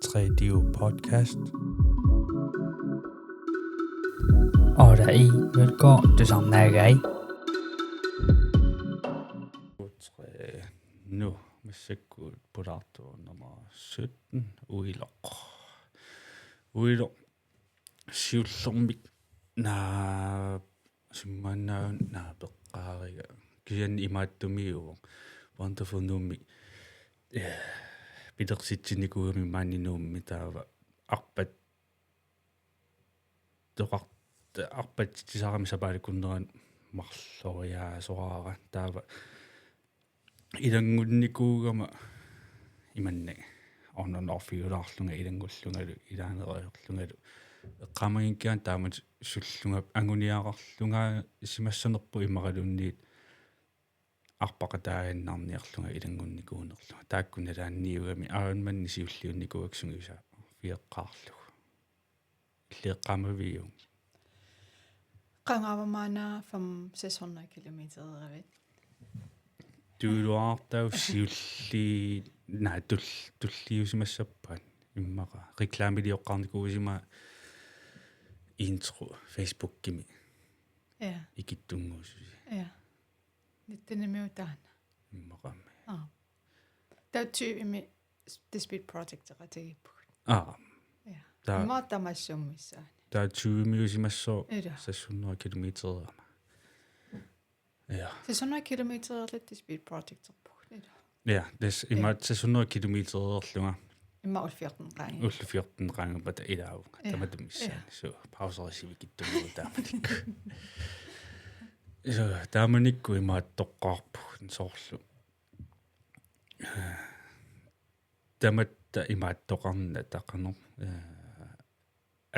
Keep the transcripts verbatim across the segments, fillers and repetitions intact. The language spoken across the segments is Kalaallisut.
Tre D U podcast. Otte i velkommen til Samnagai. Tre. Nu, massakkut pulaartoq nummer sytten, Uiloq. Uiloq siullermik naa-, simmannaun naapeqqaariga. Kisianni imaattumiuvoq. Wonderful Nuummi, eh, pilersitsinikuugami maani Nuummi taava arpat toqart-, arpatsitsisarami sapaatip akunneranut marloriaasoraara taava ilanngunnikuugama imannak on and off-iulaarlunga ilanngullungalu ilaaneeriarlungalu eqqaamanngikkikkaanni taamatut sullunga anguniagaqarlungaasimassanerpoq immaqaluunniit arpaqataaginnarniarlunga ilanngunnikuunerlunga. Taakku nalaanniugami Ironmani siulliunnikuugakkit sungiusaaffeqarlugu. Illit eqqaamaviuk? Qangaava maanna fem seks hundrede kilometereeravit? Tuiluartaaq siulliit naa tul-, tulliusimassappat immaqa. Reklamilioqqaarnikuusimapput intro Facebookimi. Ja. Ikittunnguususi. Ja. Nittenimiut taanna. Immaqami. Aa. Taava tyvemi The Speed Projecteqatigiippugut. Aa. Ja. Taa- Immaqa tamassuummissaani. Taava tyvemiusimassooq. Ila. Seks hundrede kilometereerama. Ja. Seks hundrede kilometereerluta The Speed Projecterpugut. Ila. Ja, tassa imaattoq seks hundrede kilometereerlunga. Immaqa ullut fjorten qaangi. Ullut fjorten qaangiuppata ilaavunga. Ja. Tamatuma missaani. Ja. Suu, pauserisivikittunnguuvoq taamanikkut. Suu, taamanikkut imaattoqqaarpugut soorlu. Tamatta imaattoqarnata qanoq, eh,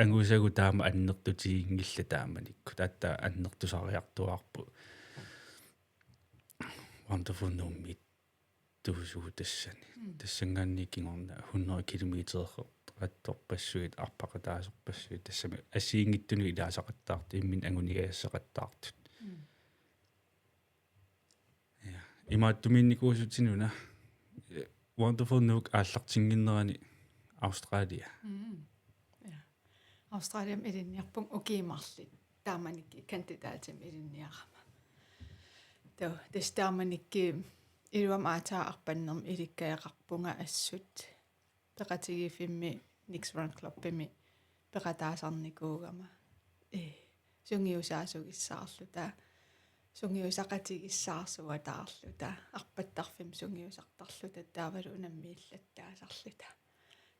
angusagut taama annertutiginngillat taamanikkut. Taatta annertusariartuaarput. Wonderful Nuummiittuusugut tassani. Mm. Tassanngaanniit kingorna hundrede kilometereqattorpassuit, arpaqataasorpassuit, tassami assigiinngitsunut ilaasaqattaartut, imminnut anguniagassaqattaartut. Mm. Ja. Imaattumiinnikuusutit una. Wonderful Nuuk aallartinnginnerani Australia. Mm. Ja. Australiami ilinniarpunga ukiut marluk. Taamanikkut kandidatimik ilinniarama. Taava, tassa taamanikkut iluamik aatsaat arpannermik ilikkagaqarpunga assut. Peqatigiiffimmi Nick's Run Clubimi peqataasarnikuugama. Ee, sungiusaasugissaarluta, sungiusaqatigissaarsuataarluta, arpattarfimmi sungiusartarluta, taavalu unammiillattaasarluta.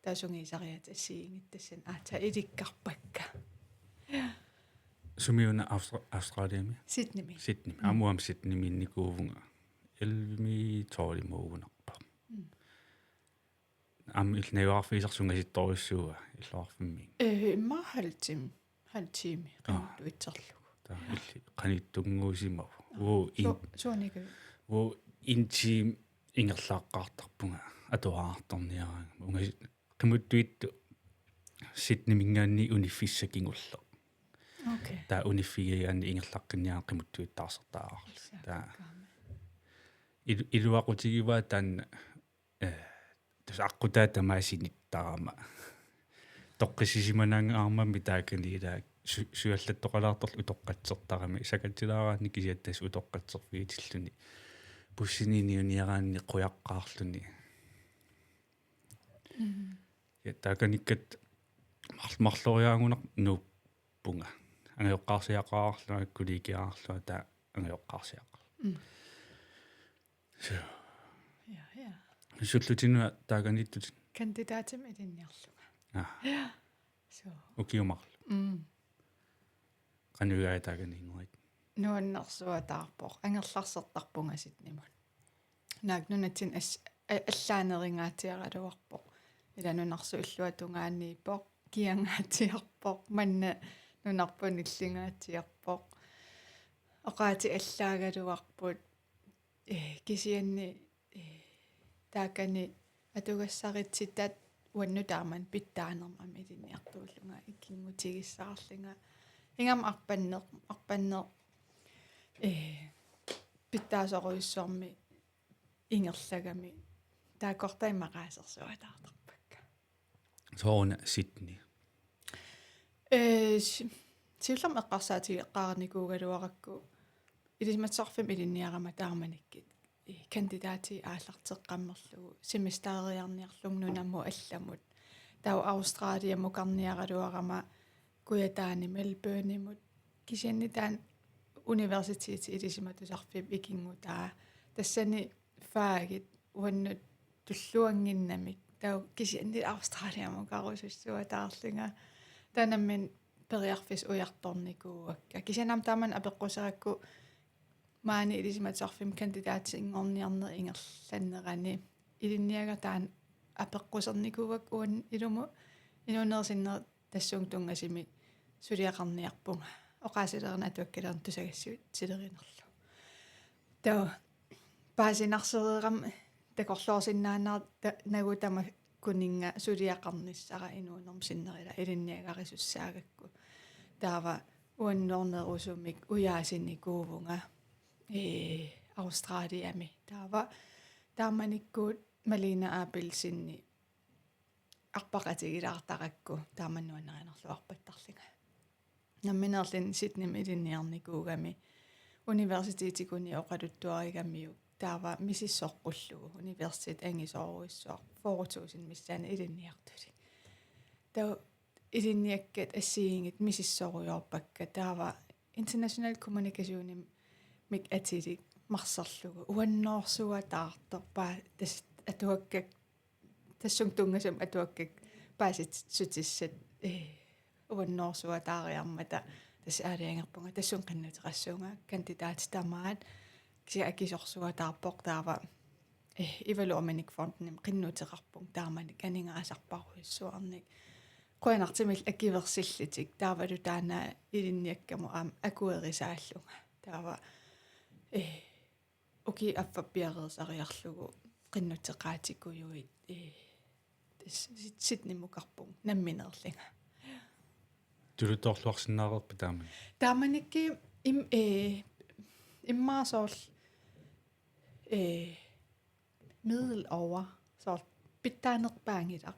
Taava sungiusariaaseq assigiinngitsoq tassani aatsaat ilikkarpakka. Sumiuna Austra-, Australiami? Sydneymi. Sydneymi. Mm. Aamma uanga Sydneymiinnikuuvunga. Ellevemi tolvimi uugunarpoq. Mm. Aamma illit najugaqarfigisarsi ungasittorujussuuva illoqarfimmiit? Ee, immaqa halv time. Halv time. Aa. Qimuttuitserlugu. Taava illit qanittunnguusimavoq. Aa. Uagut in-, su-, suunikuuit? Uagut en time ingerlaqqaartarpunga atuartarniaraangama. Ungasit-, qimuttuittut Sydneyminngaanniit uniffissaq kingulleq. Okay. Taava uniffigigaanni ingerlaqqinniarama qimuttuittaarsertaraarluta. Taava. Kaami. Ilu-, iluaqutigivaa taanna, eh, tassa aqqutaa tamaat sinittarama. Toqqissisimanaanngaarmammi taakaniilaat su-, suallattoqalaartorlu utoqqatsertarami. Sakatsilaaraanni kisianni tassa utoqqatserfigitilluni. Bussini inuuniaraanni qujaqqaarluni. Mm. Ja, taakanikkatta marl-, marloriaagunarpoq nuuppunga. Angajoqqaarsiaqarlunga, kollegiaarlunga taava angajoqqaarsiaqarlunga. Mm. Suu. Ja, ja. Sullutsinuna taakaniittutit? Kandidatimik ilinniarlunga. Aa. Ja. Suu. Ukiut marluk. Mm. Qanoq igaajuk taakaniinnerit? Nuannersuataarpoq. Angerlarsertarpunga Sydneymut. Naak nunatsinni as-, a-, allaaneringaatsiaraluarpoq. Ila nunarsuaq illuatungaaniippoq, kiangaatsiarpoq, manna nunarput nillingaatsiarpoq. Oqaatsit allaagaluarput, eh, kisianni, eh, taakani atugassaritsitat uannut taamani pitsaanermut aamma ilinniartuullunga, ikinngutigissaarlunga. Ingammik arpanneq, arpanneq, eh, pitsaasorujussuarmik ingerlagami taakkorta immaqa qaasersuataartarpakka. Tone Sydney? Ee, si-, siullermik eqqarsaatigeqqaarnikuugaluarakku Ilisimatusarfimmi ilinniarama taamanikkut, ee, kandidaatit aallarteqqammerlugu semestereriarniarlunga nunamut allamut. Taava Australiamukarniaraluarama Kujataani Melbournemut, kisianni taanna universitetit Ilisimatusarfiup ikinngutaa. Tassani fagit uannut tulluannginnamik. Taava kisianni Australiamukarusussuataarlunga. Taanna nammineq periarfissat ujartornikuuakka. Kisianni aamma taamani apeqquserakku maani Ilisimatusarfimmi kandidaatinngorniarneq ingerlannerani ilinniagaq taanna apeqqusernikuuakka uannut ilumut inuunerup sinnera tassunga tunngasumik suliaqarniarpunga. Oqaasilerineq atuakkalerneq tusagassiuutilerinerlugu. Taava paasinarsereerama takorloorsinnaanera ta-, nagu tamakkuninnga suliaqarnissara inuunerma sinnera ila ilinniagarisussaagakku. Taava uannoornerusumik ujaasinikuuvunga, ee, Australiami. Taava taamanikkut Malene Abelsenip arpaqatigilaartarakku taama nuannarinerluarpattarlunga. Nammineerluni Sydneymi ilinniarnikuugami universitetikunnit oqaluttuarigamiuk taava misissoqqullugu universitet angisoorujussuaq fyrre tusind missaani ilinniartulik. Taava ilinniakkat assigiinngitsut misissorujoorpakka taava international kommunikationimik atilik marserlugu uannoorsuataartoq paa-, tassa atuakkakka tassunga tunngasumik atuakkakka paasissutissat, ee, uannoorsuataariarmata tassa aalajangerpunga tassunga qinnuteqassuunga kandidaatit tamaat kisianni akisorsuataarpoq taava, ee, Ivalu Orminik Fondimut qinnuteqarpunga taamani aningaasarparujussuarnik. Qujanartumillu akuersillutik taavalu taanna ilinniakkamut aamma akuerisaallunga. Taava, ee, ukiut affat piareersariarlugu qinnuteqaatikujuit, ee, tassa Syd-, Sydneymukarpunga nammineerlunga. Tulutoorluarsinnaareerpit taamani? Taamanikkut im-, ee, immaqa soorlu, ee, middel over, soorlu pitsaanerpaanngilaq.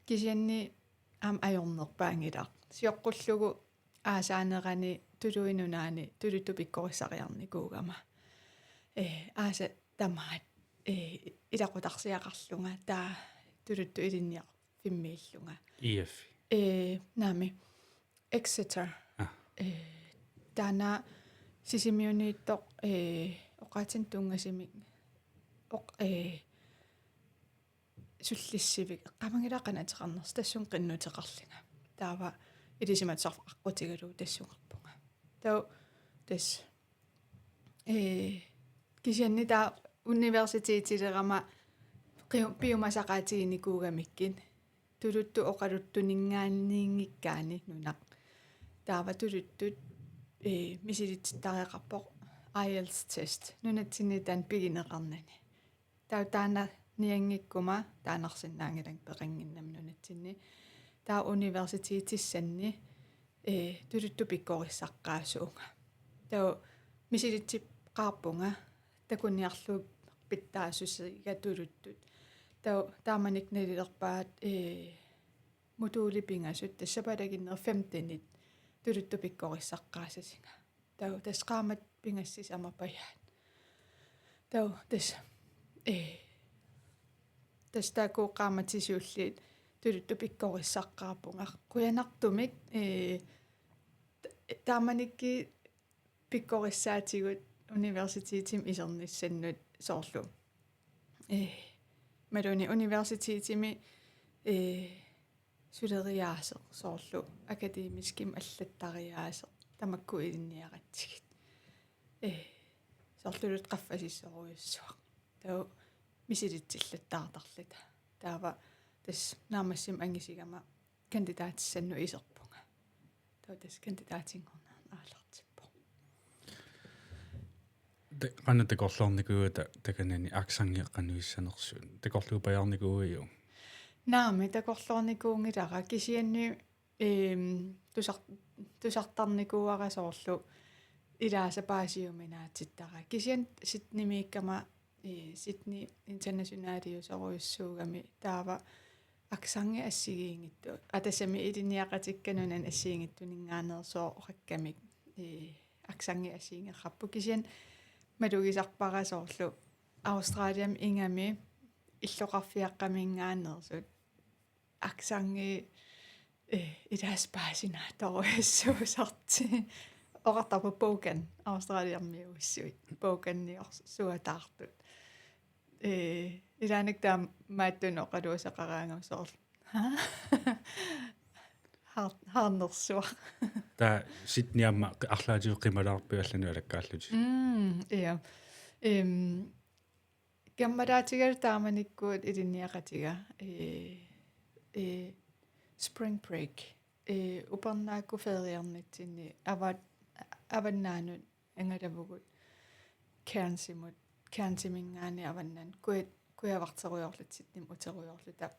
Kisianni aamma ajornerpaanngilaq. Sioqqullugu aasaanerani Tuluit Nunaanni tuluttut pikkorissariarnikuugama. Ee, aasat tamaat, ee, ilaqutarsiaqarlunga taava tuluttut ilinniarfimmiillunga. I F. Ee, naamik. Exeter. Ah. Ee, taanna Sisimiuniittoq, ee, oqaatsinik tunngasumik oq-, ee, sullissivik, eqqaamanngilara qanoq ateqarnersoq, tassunga qinnuteqarlunga. Taava Ilisimatusarfik aqqutigalugu tassungarpunga. Taava tassa, ee, kisianni taava universitetilerama qiu-, piumasaqaatiginikuugamikkit tuluttut oqaluttuninngaanniinngikkaanni nunaq. Taava tuluttut, ee, misilitsittariaqarpoq IELTS test nunatsinni taanna pigineqarnani. Taava taanna nianngikkuma taannarsinnaanngilanga peqannginnama nunatsinni. Taava universitetissanni, ee, tuluttut pikkorissaqqaasuunga. Taava misilitsiqqaarpunga takuniarlugu pitsaassusiga tuluttut. Taava taamanikkut nalilerpaat, ee, modulipingasut tassa sapaatit akikinnerit femtenit tuluttut pikkorissaqqaasasunga. Taava tassa qaammatit pingasut sisamapajaat. Taava tassa, ee, tassa taakku qaammatit siulliit tuluttut pikkorissaqqaarpunga. Qujanartumik, ee, ta-, taamanikkut pikkorissaatigut universitetimi isernissannut soorlu. Ee, imaluunniit universitetimi, ee, suleriaaseq soorlu akademiskimik allattariaaseq tamakku ilinniaratsigit. Ee, soorlu tuluttut qaffasissorujussuaq. Taava misilitsillattaartarluta. Taava tassa naammassivik angusigama kandidaatissannut iserpunga. Taava tassa kandidaatinngorneq aallartippoq. Ta-, qanoq takorloornikuuiuk ta-, takanani accenti qanoq issanersoq? Takorluupajaarnikuuiuk? Naamik, takorloornikuunngilara kisianni, eem, tusar-, tusartarnikuuara soorlu ilaasa paasiuminaatsittara. Kisianni Sydneymiikkama, ee, Sydney internationaliusorujussuugami taava accenti assigiinngitsoq. Aa, tassami ilinniaqatikka nunani assigiinngitsuninngaanneersoorpakkamik, ee, accenti assigiinngeqaarpoq. Kisianni malugisarpara soorlu Australiami ingammik illoqarfiaqqaminngaanneersut accenti, ee, ilaasa paasinaattorujussuusartik. Oqartarput Bogan, Australiamiuussui. Boganiorsuataartut. Ee, ilaanni taamaattunik oqaluuseqaraangama soorlu. Har-, harnersuaq. Taava Sydney aamma arlaatigut qimalaarpiuk allanut alakkaallutit? Mm, ja. Em, kammalaatigalu taamanikkut ilinniaqatiga, ee, ee, spring break. Ee, upernaakkut feriarnitsinni ava-, avannaanut angalavugut Cairnsimut, Cairnsiminngaanniit avannaani kuja-, kujavarterujoorluta Sydneymut uterujoorluta.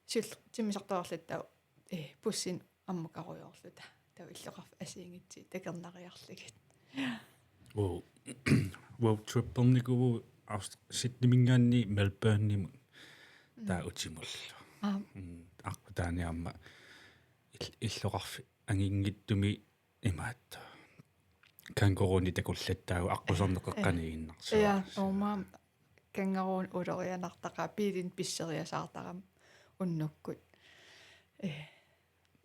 Siul-, timmisartorujoorluta, ee, bussinik ammukarujoorluta. Taava illoqarfik assigiinngitsut takornariarlugit. Wow. Roadtrippernikuuvugut Aust-, Sydneyminngaanniit Melbournemut. Mm. Taava utimullu. Aap. Mm, aqqutaani aamma ill-, illoqarfik anginngitsumik imaattoq. Kænguruunik takullattaagut aqquserneq qeqqaniiginnarsuaq. Ja, uuma kænguruunik ulorianartaqaaq biilinik pisseriasaartarami unnukkut. Ee,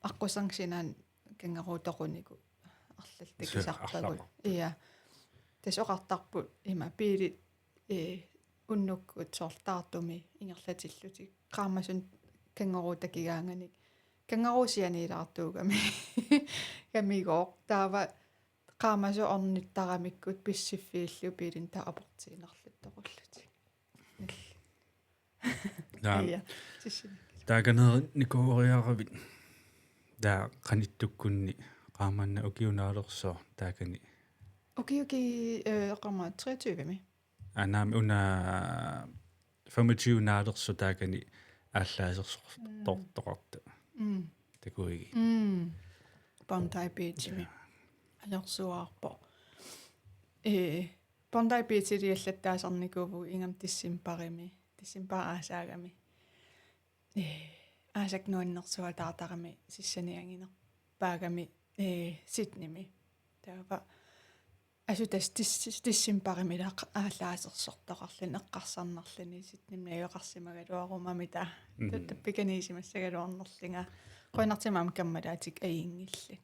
aqquserngaq sinaani kænguru toqunikuuvoq arlallit takusarpagut. Arlaqarpoq. Ja. Tassa oqartarput ima biilit, ee, unnukkut soorlu taartumi ingerlatillutik. Qaamasunik kænguru takigaanganik. Kænguru sianiilaartuugami. Kamigooq. Taava qaamasoq ornittaramikku pissiffiillu biilinik taava aportiinnarluttorullutik. Naa. Ja, sissinnik. Taakanerit nikuuriaravit. Taava qanittukkunni qaammanna ukiup naalersoq taakani. Ukiuki, øh, qaammat treogtyve-mi. Aa, naamik una femogtyve naalersoq taakani aallaasersortoqartoq. Mm. Takuigi. Mm. Bondi Beachimi. Ja. Ajorsuarpoq. Ee, Bondi Beachiliallattaasarnikuuvugut ingammik decembarimi, decembarip aasaagami. Ee, aasaq nuannersuataartarami sissaniaginerpaagami, ee, Sydneymi. Taava assut tassa dec-, decembarimi ilaa aallaasersortoqarluni eqqarsarnerluni Sydneymi najugaqarsimagaluarumami taava. Mhm. Taava tappikaniisimassagaluarnerlunga. Qujanartumik aamma kammalaatikka ajunngillat.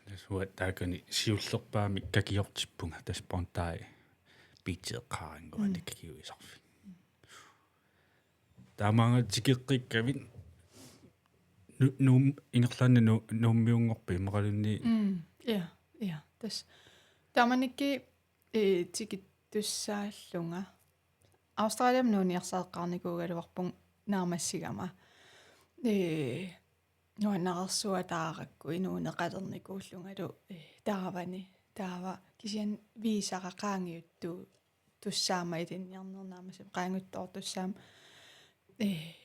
Tassa uanga taakani siullerpaamik kakiortippunga tassa Bondi Beach eqqaaraannguani. Mm. Kakiuisarfik. Taamaanga tikeqqikkavit nu-, Nuum-, ingerlaannaq Nu-, Nuummiunngorpit immaqaluunniit? Mm, ja, ja. Tassa taamanikkut, ee, tikittussaallunga. Australiami nuuniarsareqqaarnikuugaluarpunga naammassigama. Ee, nuannareersuataarakku inuuneqalernikuullungalu, ee, taavani. Taava kisianni viisara qaangiuttu- tussaama ilinniarneq naammassivara qaangiuttoortussaammat, ee,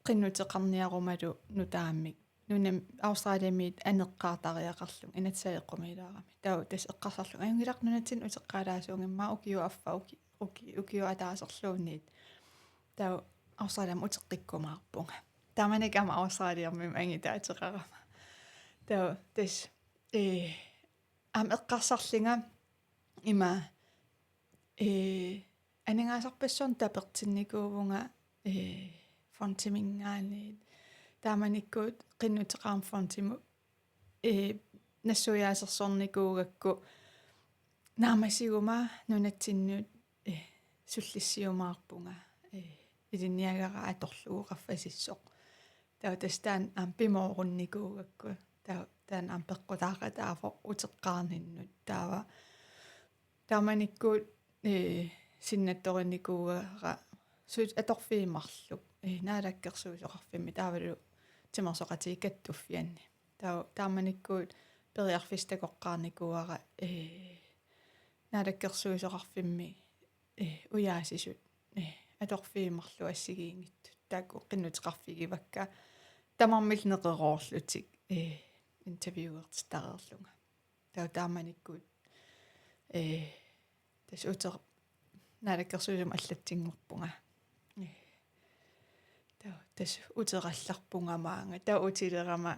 qinnuteqarniarumalu nutaammik. Nunam-, Australiamiit aneqqaartariaqarlunga, Inatsisartut eqqumiilaarami. Taava tassa eqqarsarlunga: Ajunngilaq, nunatsinni uteqqaalaassuunngimmat ukiup affaa uki-, uki-, ukiup ataaserluunniit. Taava Australiami uteqqikkumaarpunga. Taamanikkut aamma Australiami angutaateqarama. Taava tassa, ee, aamma eqqarsarlunga ima, ee, aningaasarpassuarnik tapertinnikuuvunga, ee, fondiminngaanniit. Taamanikkut qinnuteqarama fondimut, ee, nassuiaasersornikuugakku naammassiguma nunatsinnut, ee, sullissiumaarpunga, ee, ilinniagara atorlugu qaffasissoq. Taava tassa taanna aamma pimoorunnikuugakku. Taava taanna aamma peqqutaaqataavoq uteqqaarninnut. Taava taamanikkut, ee, sinnattorinikuuara su-, atorfiit marluk, ee, Naalakkersuisoqarfimmi taavalu Timersoqatigiit Kattuffianni. Taava taamanikkut periarfissaq takoqqaarnikuuara, ee, Naalakkersuisoqarfimmi, ee, ujaasisut, ee, atorfiit marluk assigiinngitsut taakku qinnuteqarfigivakka tamarmik neqeroorlutik, ee, interviewertittareerlunga. Taava taamanikkut, ee, tassa uter-, Naalakkersuisumut allattunngorpunga. Ee, tassa uterallarpunga maanga. Taava utilerama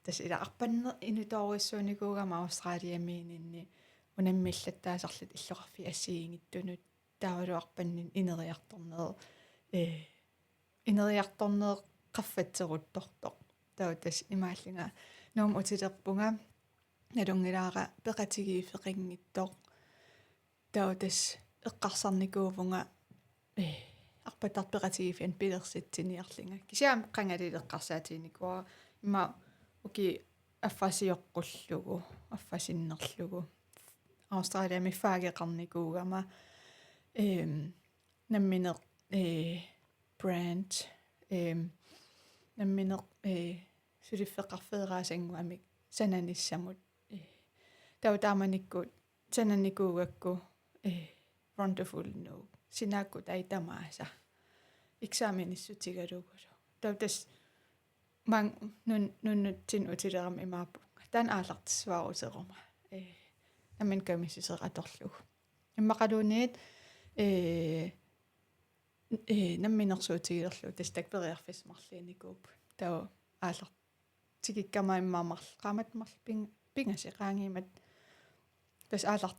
tassa ila arpanneq initoorujussuunikuugama Australiamiinninni unammillattaasarluta illoqarfiit assigiinngitsunut. Taavalu arpanneq ineriartorneq, ee, ineriartorneq qaffatseruttortoq. Taava tassa imaallunga Nuummut utilerpunga, nalunngilara peqatigiiffeqanngitsoq. Taava tassa eqqarsarnikuuvunga, ee, arpattartut peqatigiiffiannut pilersitsiniarlunga. Kisianni qangali eqqarsaatiginikuuara, immaqa ukiut affasioqqullugu, affasinnerlugu. Australiami faageqarnikuugama, ehm, nammineq, ee, brand, ehm, nammineq, ee, suliffeqarfeeraasannguamik sananissamut. Ee, taava taamanikkut sananikuugakku, ee, Wonderful Nuuk, sinaakkutai tamaasa, eksamenissutigalugalu. Taava tassa maanga nun-, nunatsinni utilerama imaappunga, taanna aallartissuara uteruma, ee, nammineq kamissuseq atorlugu. Immaqaluunniit, ee, ee, namminersuutigilerlugu tassa taakku periarfissat marluunnikuupput. Taava aallar-, tikikkama immaqa marl-, qaammatit marluk ping-, pingasut qaangiummata. Tassa aallar-,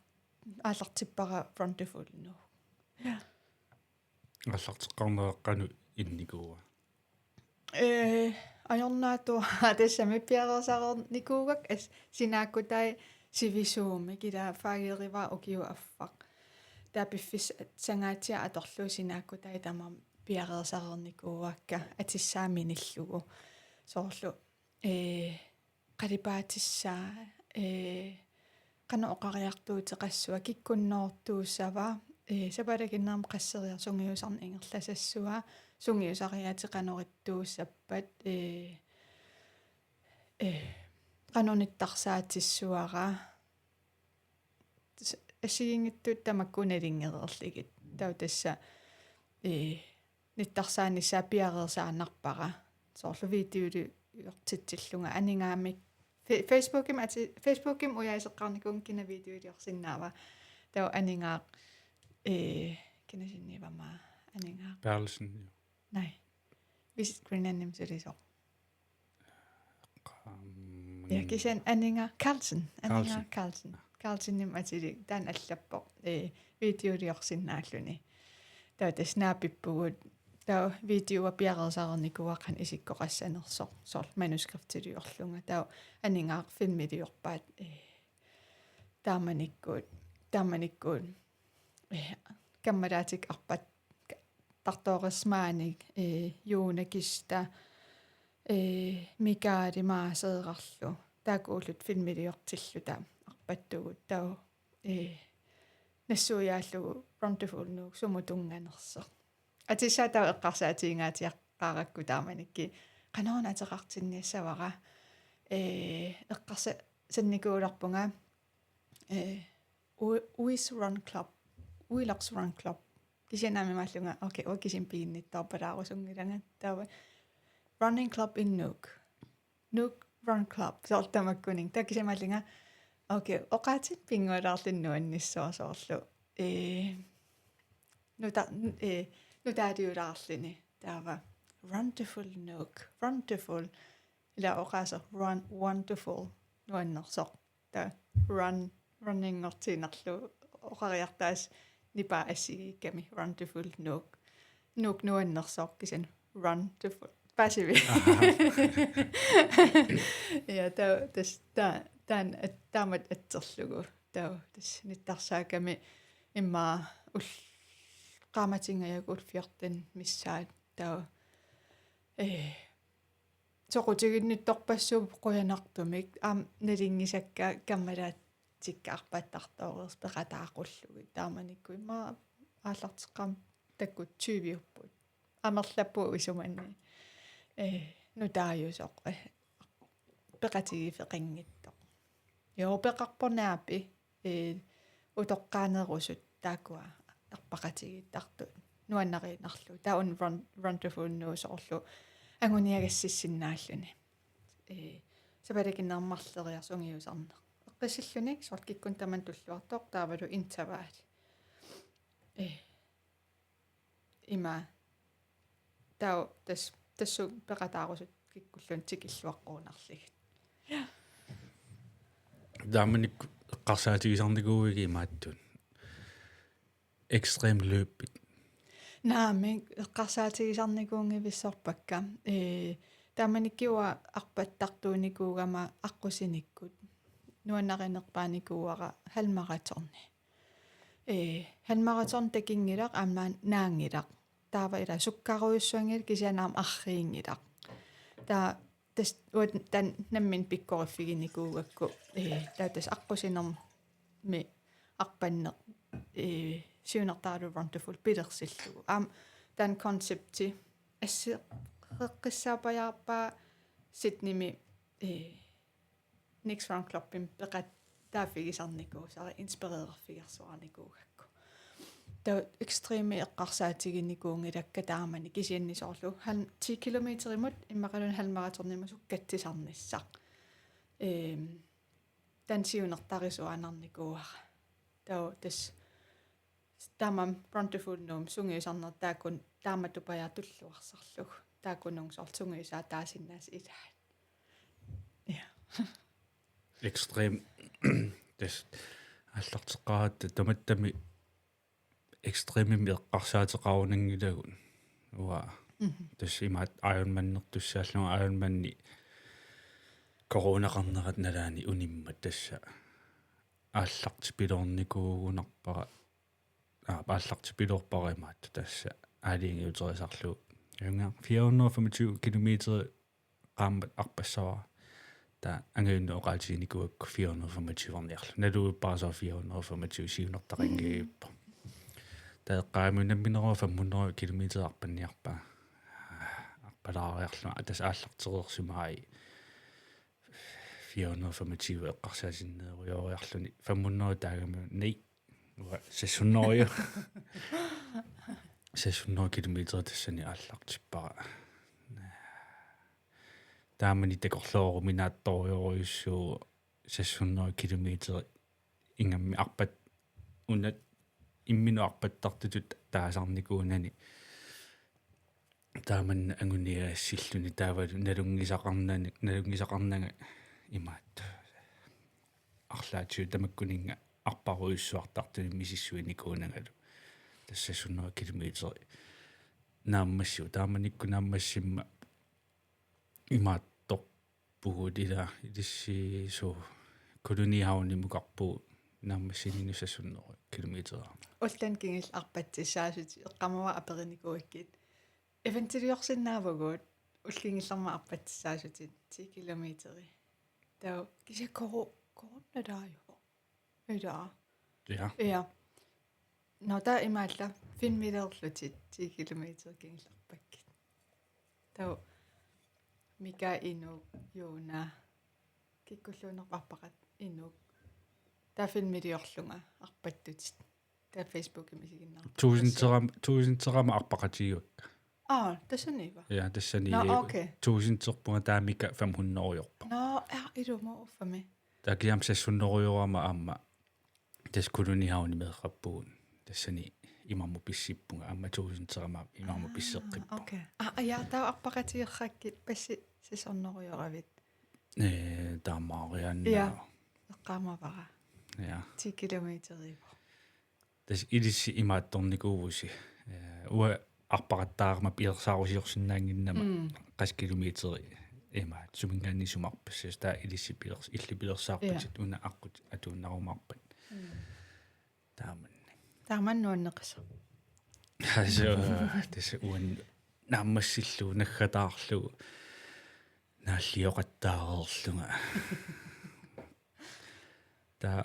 aallartippara Wonderful Nuuk. Ja. Aallarteqqaarnera qanoq innikuua? Ee, ajornaatsuuara tassami piareersarnikuugakku, as-, sinaakkutai sivisuumik, ila faagerivara ukiup affaq. Taava piffissap sangaatsiaq atorlugu sinaakkutai tamarmik piareersarnikuuakka atissaa minillugu. Soorlu, ee, qalipaatissaa, ee, qanoq oqariartuuteqassava, kikkunnoortuussava, ee, sapaatip akunneri qasseriarlugu sungiusarneq ingerlasassava, sungiusariaaseq qanoq ittuussappat, ee, ee, qanoq nittarsaatissavara. Tassa assigiinngitsut tamakku nalunngereerlugit. Taava tassa, ee, nittarsaannissaa piareersaannarpara. Soorlu videoliortitsillunga aningaammik. Fe-, Facebookimi ati-, Facebookimi ujaiseqqaarnikuuvunga kina videoliorsinnaava. Taava aningaaq, ee, kinasinniivama aningaaq. Berthelsen, jo. Nej. Visit Greenlandimi sulisoq. Qam-, ja, kisianni aningaaq Carlsen. Aningaaq Carlsen. Carlsen. Carlsenimik atilik, taanna allappoq, ee, videoliorsinnaalluni. Taava tassa naapippugut, taava videoa piareersarnikuuara qanoq isikkoqassanersoq, soorlu manuskriptiliorlunga. Taava aningaaq filmiliorpaat, ee, taamanikkut, taamanikkut, ee, kammalaatikka arpat-, tartoorissamaani, ee, Juna Kista, ee, Mikaali Maaseerarlu. Taakkuulluta filmiliortilluta arpattugut, taava, ee, nassuiaallugu Wonderful Nuuk sumut tunnganersoq. Atissaa taava eqqarsaatigingaatsiaqqaarakku taamanikkut qanoq una ateqartinniassavara. Ee, eqqarsa-, sannikuulerpunga, ee, U-, Uis Run Club, Uiloqs Run Club. Kisianni aamma imaallunga, okay, uanga kisimi piginnittoorpalaarusunngilanga. Taava Running Club in Nuuk. Nuuk Run Club, soorlu tamakkuninnga. Taava kisianni aamma imaallunga, okay, oqaatsinik pinngualaarluni nuannissuaq soorlu. Ee, nuta-, n-, ee, nutaaliulaarluni. Taava Wonderful Nuuk, Wonderful. Ila oqaaseq run, wonderful, nuannersoq. Taava run, runninngortiinnarlugu oqariartaasa nipaa assigiikkami, Wonderful Nuuk. Nuuk nuannersoq kisianni Wonderful. Paasivigit? Aha. Ja, taava tassa, taa-, taanna at-, taamatut atserlugu. Taava tassa nittarsaakkami immaqa ul-, qaammatingajagut fjorten missaat. Taava, ee, soqutiginnittorpassuupput qujanartumik, aamma nalunngisakka kammalaatikka arpattartooreersut peqataaqullugit. Taamanikkut immaqa aallarteqqaarama takkut tyviupput. Amerlappugut isumanni, ee, nutaajusoq, ee, peqatigiiffeqanngitsoq. Joo, peqarpoq naapi, ee, utoqqaanerusut taakkua arpaqatigiittartut nuannariinnarlugu. Taava una Won-, Wonderful Nuuk soorlu anguniagassissinnaalluni. Ee, sapaatip akunneri marloriarlugu sungiusarneq. Eqqissilluni soorlu kikkunnut tamanut tulluartoq taavalu intervalli. Ee, ima. Taava tassa tassunga peqataarusuttoq kikkulluunniit tikilluaqqorunarlugit. Taamanikkut eqqarsaatigisarnikuuikkit imaattut ekstremløbit? Naamik, eqqarsaatigisarnikuunngivissorpakka. Ee, taamanikkut arpattartuunikuugama aqqusinikkut nuannarinerpaanikuuara halvmaratoni. Ee, halvmaraton takunngilaq aamma naanngilaq. Taava ila sukkarujussuanngilaq kisianni aamma arriinngilaq. Taava tassa uanga taanna nammineq pikkoriffiginikuugakku, ee, taava tassa aqqusinermi arpanneq, ee, siunertaralugu Run to Full pilersillugu. Aamma taanna koncepti asseqqissaapajaarpaa Sydneymi, ee, Next Run Clubimi peqataaffigisarnikuusara inspirererfigersuarnikuugakku. Taava ekstremi eqqarsaatiginikuunngilakka taamani kisianni soorlu han ti kilometerimut immaqaluunniit halvmaratonimut sukkatsisarnissaq. Ehm, taanna siunertarisuaannarnikuuara. Taava tassa taamaammat Run to Full Nuummi sungiusarneq taakku taamatut pajaatulluarsarlugu. Taakkununnga soorlu sungiusaat taasinnaasut ilaat. Ja. Ekstrem. Tassa aallarteqqaaratta tamattami ekstremimik eqqarsaateqarunanngilagut. Uanga. Mhm. Tassa imaattoq Ironmanertussaallunga Ironmani coronaqarnerata nalaani unimmat tassa aallartipiloornikuugunarpara. Aa, aallartipiloorpara imaattoq tassa aalajangiuterisarlugu. Ajunngilaq fire hundrede og femogtyve kilometer qaammat arpassavara. Taava angajunnut oqaatiginikuugakku fire hundrede og femogtyve-rniarlugu. Naluvippara soorlu fire hundrede og femogtyve siunertaqanngilaq. Taava eqqaamavara nammineq fem hundrede kilometer arpanniarpara. Arpalaariarlunga tassa aallartereersimavai fire hundrede og femogtyve eqqarsaatinneerujooriarluni fem hundrede taagami nei. Uanga seks hundrede. Seks hundrede kilometer tassani aallartippara. Taamani takorlooruminaattorujorujussuuvoq seks hundrede kilometer ingammik arpat-, una imminut arpattartutut taasarnikuunani. Taamanna anguniagassilluni taavalu nalunngisaqarnani-, nalunngisaqarnanga imaattoq. Arlaatigut tamakkuninnga arparujussuartartuni misissuinikuunangalu. Tassa seks hundrede kilometer naammassivoq. Taamanikkut naammassimmat imaattorpugut ila ilissi suu Kolonihavnimukarpugut naammassininni seks hundrede kilometer. Ullonik kingulleq arpatsissaasutit eqqaamavara aperinikuuikkit. Eventiliorsinnaavugut ullup kingullermi arpatsissaasutit ti kilometeri. Taava kisianni koru-, korunnalaajuvoq. Ilaa. Ja. Ja. Nå, taava imaallaat filmiliorlutit ti kilometer kingullerpakkit. Taava Mika, Inuk, Joona, kikkulluunnerput arpaqatit, Inuk. Taava filmiliorlunga arpattutit. Taava Facebookimi isiginnaartut. Tusinderam-, tusinderama arpaqatigivakka. Aa, tassaniippa? Ja, tassani. Nå, okay. Tusinderpunga taava Mika fem hundrede-orpoq. Nå, ja, ilumut uffami. Taava kisianni seks hundrede-orama aamma. Tassa Kolonihavni meeqqappugut. Tassani imarmut pissippunga aamma tusinderama imarmut pisseqqippunga. Aa, okay. Aa, ja, taava arpaqatigiikkit passi seks hundrede-oravit. Ee, taamaariaannaa. Ja. Eqqaamavara. Ja. Ti kilometeriuvoq. Tassa ilissi imaattornikuuvusi. Ee, uanga arpaqattaarama pilersaarusiorsinnaannginnama mm. Qassit kilometeri imaattoq suminngaanniit sumut arpassasoq taava ilissi pilers-, illit pilersaarputit ja. Una aqqut atuunnarumaarpat. Mm. Taamanna. Taama nuanneqasoq. Tassa, tassa uani naammassillugu naggataarlugu naallioqattaareerlunga. Taava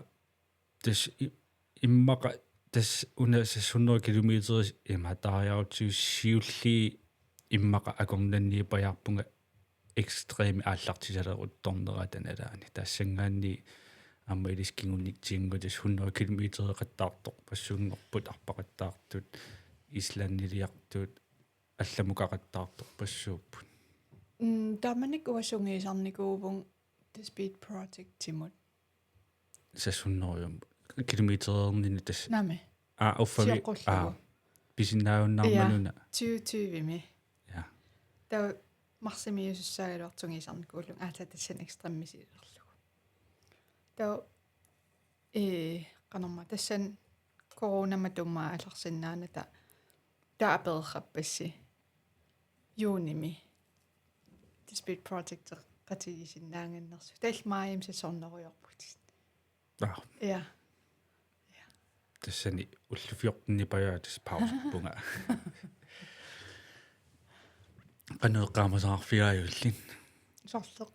tassa i-, immaqa tassa una seks hundrede kilometer imaattoq taariarutsigu siulliit immaqa akornanniippajaarpunga ekstremi aallartisaleruttornerata nalaani. Tassanngaanniit aamma ilissi kingunnitsiannguaq tassa hundrede kilometereqattaartorpassuunngorput arpaqattaartut, Islandiliartut, allamukaqattaartorpassuupput. Mm, taamanikkut uanga sungiusarnikuuvunga The Speed Projectimut. Seks hundrede kilometerinik tassa. Naamik. Aa, uffami. Sioqqullugu. Aa, pisinnaajunnaarmat una. Ja, tyve tyvemi. Ja. Taava marsimiusussaagaluartoq tungiusarnikuullunga aatsaat tassani ekstremimik siulerlugu. Taava ee qanormaa tassani corona matuma aallarsinnaanata taava apererpassi juunimi Dispute Project qatigisinnaannginnersoq. Taava maajimi sasornerujoorputit. Ah, Ja. tassani ullut fjorten-ip ajorpara tassa pauserpunga. Qanoq eqqaamasaqarfigaajuk illit? Sorleq.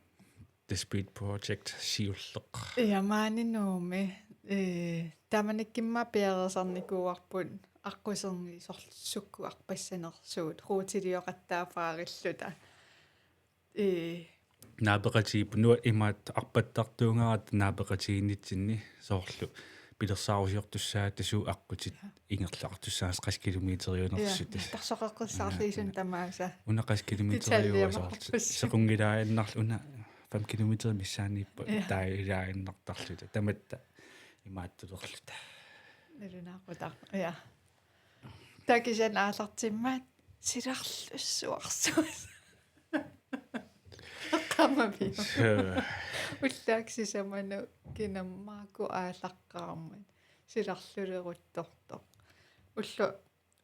Dispute Project siulleq. Ja, maani Nuummi. Ee, taamanikkut immaqa piareersarnikuuarput aqquserngit sorleq sukkut arpassanersugut ruutilioqattaappaarilluta. Ee, Naapeqatigiipput nuann-, imaattoq arpattartuugatta naapeqatigiinnitsinni soorlu pilersaarusiortussaagatta suut aqqutit ingerlaqartussaagassi qassit kilometeriunersut. Ja, tarsoqeqqissaarlugu suna tamaasa. Una qassit kilometeriuvoq soorlu. Detaljemarpassi. Sequnngilaannarluta una fem kilometer missaaniippoq Ja. taagilaaginnartarluta. Tamatta imaattulerluta. Nalunaaqutaq. Ja. Taava kisianni aallartimmat silarlussuarsuit. Eqqaamavigit. Suu. Ullaakkut sisamanut kinamaaku aallaqqaarmat silarluleruttortoq. Ulloq,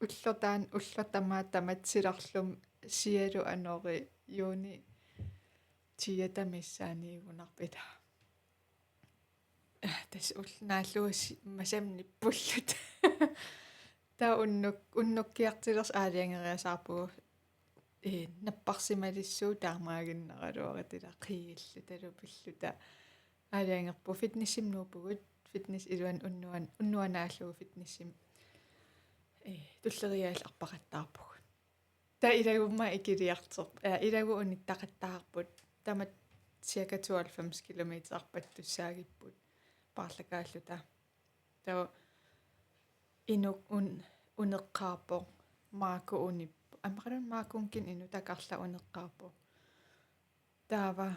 ulloq taanna, ulloq tamaat tamatta silarlumma sialu anori juuni tiata missaaniigunarpoq ilaa. Tassa ulloq naallugu si-, masamnippulluta. Taava unnuk-, unnukkiartulersoq aalajangeriasaarpugut. Ee, napparsimalissuugut taamaaginnaraluarluta ilaa qiillutalu pilluta. Aalajangerpugut fitnessimi nuuppugut, fitness iluani unnuan-, unnuanaallugu fitnessimi. Ee, tulleriiaalu arpaqattaarpugut. Taava ilagumma ikiliartorput. Ja, ilagut unittaqattaarput. Tamatta cirka tooghalvfems kilometer arpattussaagipput. Paarlakaalluta. Taava inuk un-, uneqqaarpoq. Maaku unippoq. Aamma qanoq Maakunngikkut inuk takarla uneqqaarpoq. Taava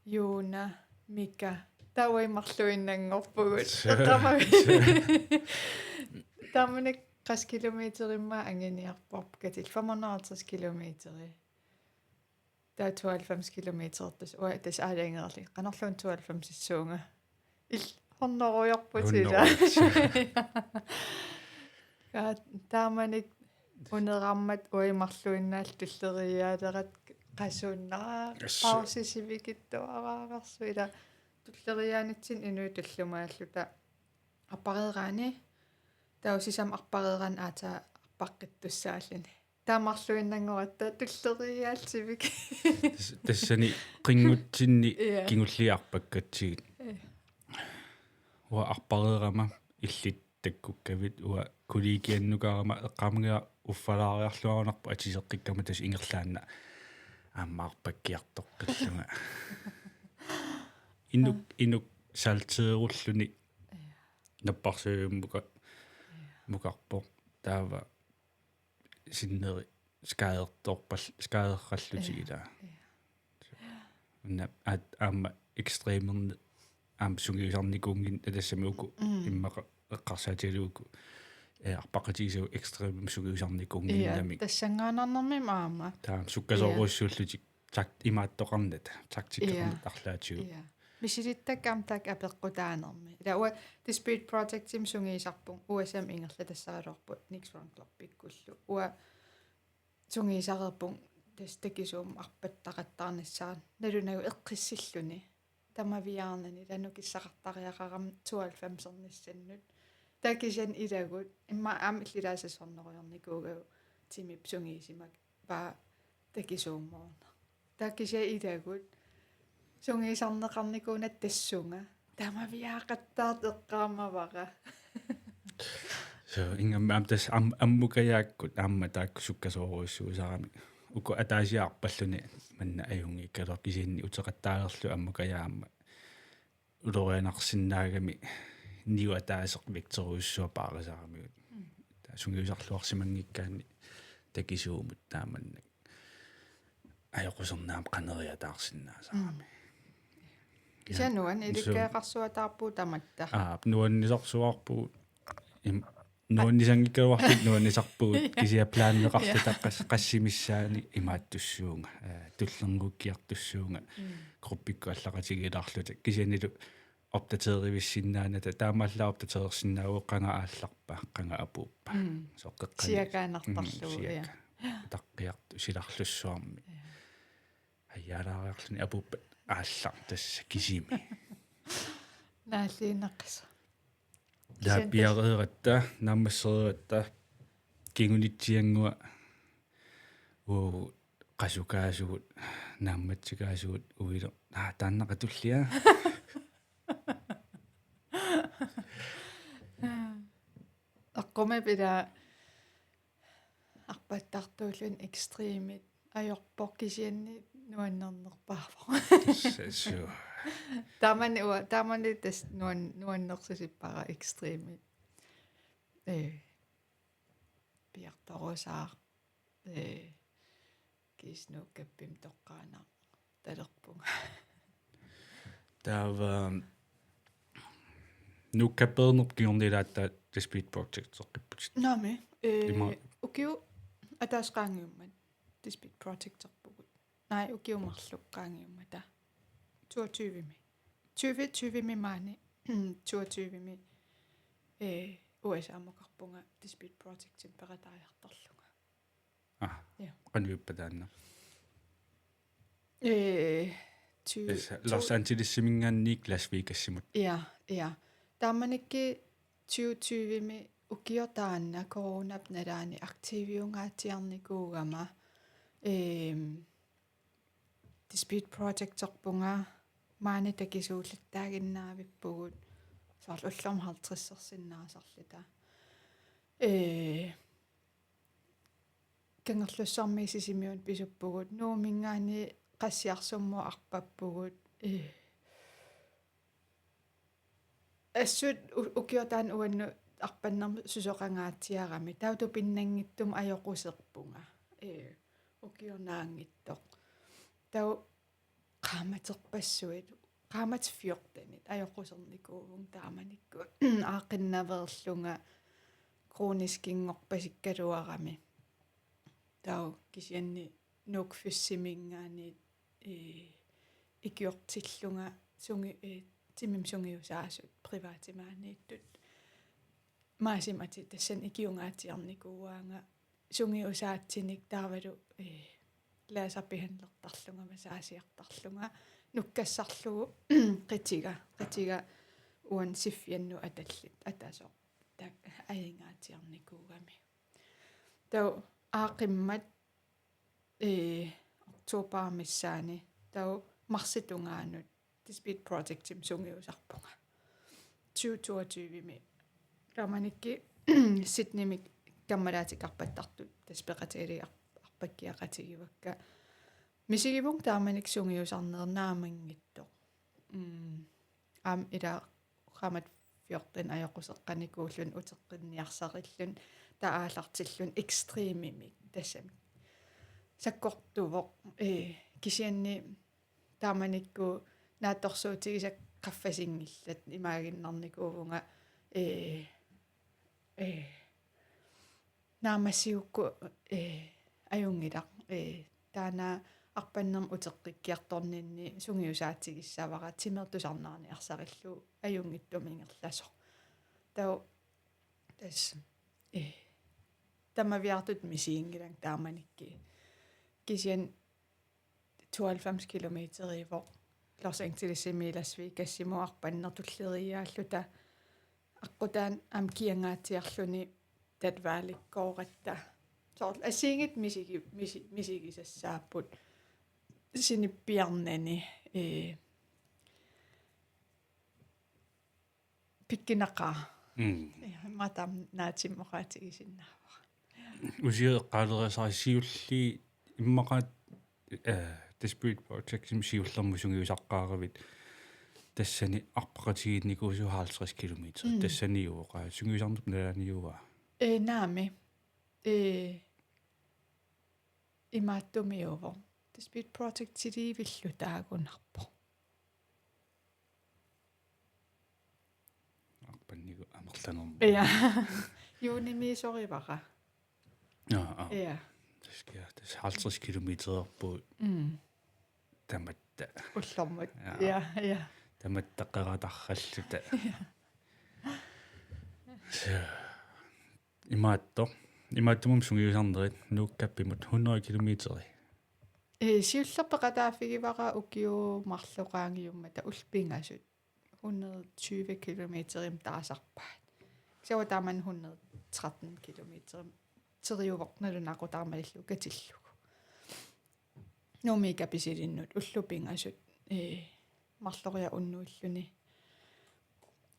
Juuna, Mika. Taava uagut marluinnanngorpugut. Eqqaamavigit. Taamanikkut qassit kilometerit immaqa anguniarpakka, femoghalvtreds kilometeri. Taava tooghalvfems kilometer tassa, uanga tassa aalajangerlunga. Qanorluunniit tooghalvfemsissuunga. Illit hunnorujoorputit ilaa. Hunnorujoorputit. Ka-, taamanikkut unerammat uagut marluinnaalluta tulleriiaalerat qasunnaa. Yes. Pausi sivikitsuararsuuvoq ilaa tulleriiaanitsinni inuit tullumaalluta arpareeraanni. Taava sisamat arpareeraanni aatsaat arpaqqittussaalluni. Taava marluinnanngoratta tulleriiaalluni sivikitsuararsuuvoq. Tas-, tassani qinngutsinni Ja. kingulliit arpakkatsigit. Ja. Uanga arpareerama illit takkukkavit, uanga kollegiannukarama eqqaamanngilara uffalaariarluarunarpoq atiseqqikkama tassa ingerlaannaq aamma arpakkiartoqqillunga. Inuk, inuk salteerulluni napparsivimmut muka-, mukarpoq. Taava sinneri skadertorpal-, skaderallutik ilaa. Ja. Una aat-, aamma ekstremerneq aamma sungiusarnikuunnginnami tassami uku Mm. immaqa eqqarsaatigalugu uku, eh, arpaqatigisagut ekstremimik sungiusarnikuunnginnami. Ja, tassanngaannarnermi aamma. Taava sukkasoorujussuullutik takt-, imaattoqarnata, taktikkerneq Ja. arlaatigut. Ja. Misilittakka aamma taakku apeqqutaanermi. Ilaa uanga Dispute Projectimi sungiusarpunga U S A-mi ingerlatassaraluarpunga Nick Run Clubikkullu. Uanga sungiusareerpunga tassa takisuumik arpattaqattaarnissaa nalunagu eqqissilluni. Tamaviaarnani ilaa nukissaqartariaqarama tooghalvfemsernissannut. Taava kisianni ilagut, immaqa aamma illit ilaasa sasornerujoornikuugatta timip sungiusimavaa takisuummoorneq. Taava kisianni ilagut sungiusarneqarnikuunagu tassunga. Tamaviaaqattaartoq eqqaamavara. So, ingammik aamma tassa am-, ammukajaakkut aamma taakku sukkasoorujussuusaramik. Uku ataasiarpalluni manna ajunngikkaluarpoq kisianni uteqattaalerlugu ammukajaa aamma ulorianarsinnaagami niuertaaseq vægterujussuaq paarisaramigut. Mm. Taava sungiusarluarsimanngikkaanni takisuumut taamannak ajoquserneq aamma qaneriataarsinnaasarami. Mm. Kisianni nuann-, ilikkagaqarsuataarpugut tamatta. Aap, nuannisarsuarpugut im-, nuannisanngikkaluarluta nuannisarpugut. Ja. Kisianni planeqarluta qas-, qassimissaani imaattussuunga, eh, tullernguukkiartussuunga, mm, gruppikkut allaqatigiilaarluta. Kisiannili opdaterivissinnaanata, taamaallaat opdaterersinnaavugut qanga aallarpa, qanga apuuppa. Mm. Soqqeqqani. Siakaannartarlugu, mm, ja. Siaka. Utaqqiartu silarlussuarmi. Ja. Ajaalaariarluni apuuppat aallar tassa kisimi. Naalliinnaqisoq. Kisianni tassa laapiareeratta, naammassereeratta, kingunitsiannguaq, uu, qasukaasugut, naammatsikaasugut, uilu. Aa, taannaqa tullia. Aqqummi pila arpattartuulluni ekstremit ajorpoq kisianni nuannernerpaavoq. Sassu. Taamani ua-, taamani tassa nuan-, nuannersippara ekstremit. Ee, piartorusaaq, ee, kiisalu Nuukkappimik toqqaannaq talerpunga. Taava Nuukkappeernerup kingorna ilaat taava The Speed Project eqqipputit. Naamik, ee, ima- ukiut ataaseq qaangiummat The Speed Projecterpugut. Naamik, ukiut marluk qaangiummata. Toogtyvemi. Tyve tyvemi maani, toogtyvemi, ee, U S A-mukarpunga The Speed Projectimik peqataajartorlunga. Ah, ja. Qanoq ippa taanna? Ee, tyve, tassa Los Angelesiminngaanniit Las Vegasimut. Ja, ja. Taamanikkut tyve tyvemi ukioq taanna coronap nalaani aktiviungaatsiarnikuugama, eem, The Speed Projecterpunga, maani takisuullattaaginnaavippugut, soorlu ullormut halvtredsersinnaasarluta. Ee, Kangerlussuarmiit Sisimiunut pisuppugut, Nuumminngaanniit Qassiarsummut arpappugut. Ee, assut u-, ukioq taanna uannut arpannermut susoqangaatsiarami. Taava tupinnanngitsumik ajoquserpunga. Ee, ukioq naanngitsoq. Taava qaammaterpassuit, qaammatit fjortenit ajoqusernikuuvunga taamanikkut. Aaqqinnaveerlunga, kroniskinngorpasikkaluarami. Taava kisianni Nuuk Fyssiminngaanniit, ee, ikiortillunga sungi-, ee, timimik sungiusaasut privatimik maaniittut. Maasima atit tassani ikiungaatsiarnikuuaanga sungiusaatsinik taavalu, ee, laserbehandlertarlunga, massageriartarlunga, nukkassarlugu qitiga, qitiga uani siffiannut atallit, atasoq, taakku ajugaatsiarnikuugami. Taava aaqqimmat, ee, oktobarip missaani, taava marsip tungaanut The Speed Projectimik sungiusarpunga. Tyve toogtyvemi. Taamanikkut Sydneymik kammalaatikka arpattartut tassa peqatigalugit ar-, arpakkiaqatigivakka. Misigivunga taamanikkut sungiusarneq, naammanngitsoq. Mm. Aamma ila qaammatit fjorten ajoquseqqanikuulluni uteqqinniarsarilluni, taava aallartilluni ekstremimik tassami. Sakkortuvoq, ee, kisianni taamanikkut naatsorsuutigisakka qaffasinngillat, imaaginnarnikuuvunga, ee, ee, naammassigukku, ee, ajunngilaq, ee, taanna arpannermut uteqqikkiartorninni sungiusaatigissavara timertusarnaarniarsarillugu ajunngitsumik ingerlasoq. Taava tassa, ee, tamaviaartutut misiginngilanga taamanikkut. Kisianni tooghalvfems kilometeriuvoq Los Angelesimiit Las Vegasimut arpanneq tulleriiaalluta, aqqutaani aamma kiangaatsiarluni tatvaalikkooratta. Soorlu assigiinngitsut misigi-, misi-, misigisassaapput sinippiarnani, ee, pikkunaqaaq. Mm. Ja, immaqa taama naatsumik oqaatigisinnaavara. Usiaq eqqaaleriasaarisi siulliit immaqa, eh, The Spirit Projectimi siullermik sungiusaqqaaravit, tassani arpaqatigiinnikuusugut halvtreds kilometer. Mm. Tassaniuvoq, aa, sungiusarnerup nalaaniua? Ee, naamik. Ee, imaattumiuvoq. The Spirit Projectiliivillu taagunarpoq. Arpannigut amerlanermut. Ja. Juunimiisorivara. Ja, ja. Ja. Tassa, tassa halvtreds kilometererput Mm. tamatta. Ullormut. Ja. Ja, ja. Tamatta qeratarralluta. Så. Imaattoq. Imaattumut sungiusarnerit Nuukkappimut hundrede kilometeri. Ee, siulleq peqataaffigivara ukiut marluk qaangiummata ullut pingasut hundrede tyve kilometerimik taasarpaat. Kisianni taamani hundrede tretten kilometerimik teriuvoq nalunaaqutaq malillugu katillugu. Nuummi Kapisilinnut ullut pingasut, ee, marloriarluni unnuilluni.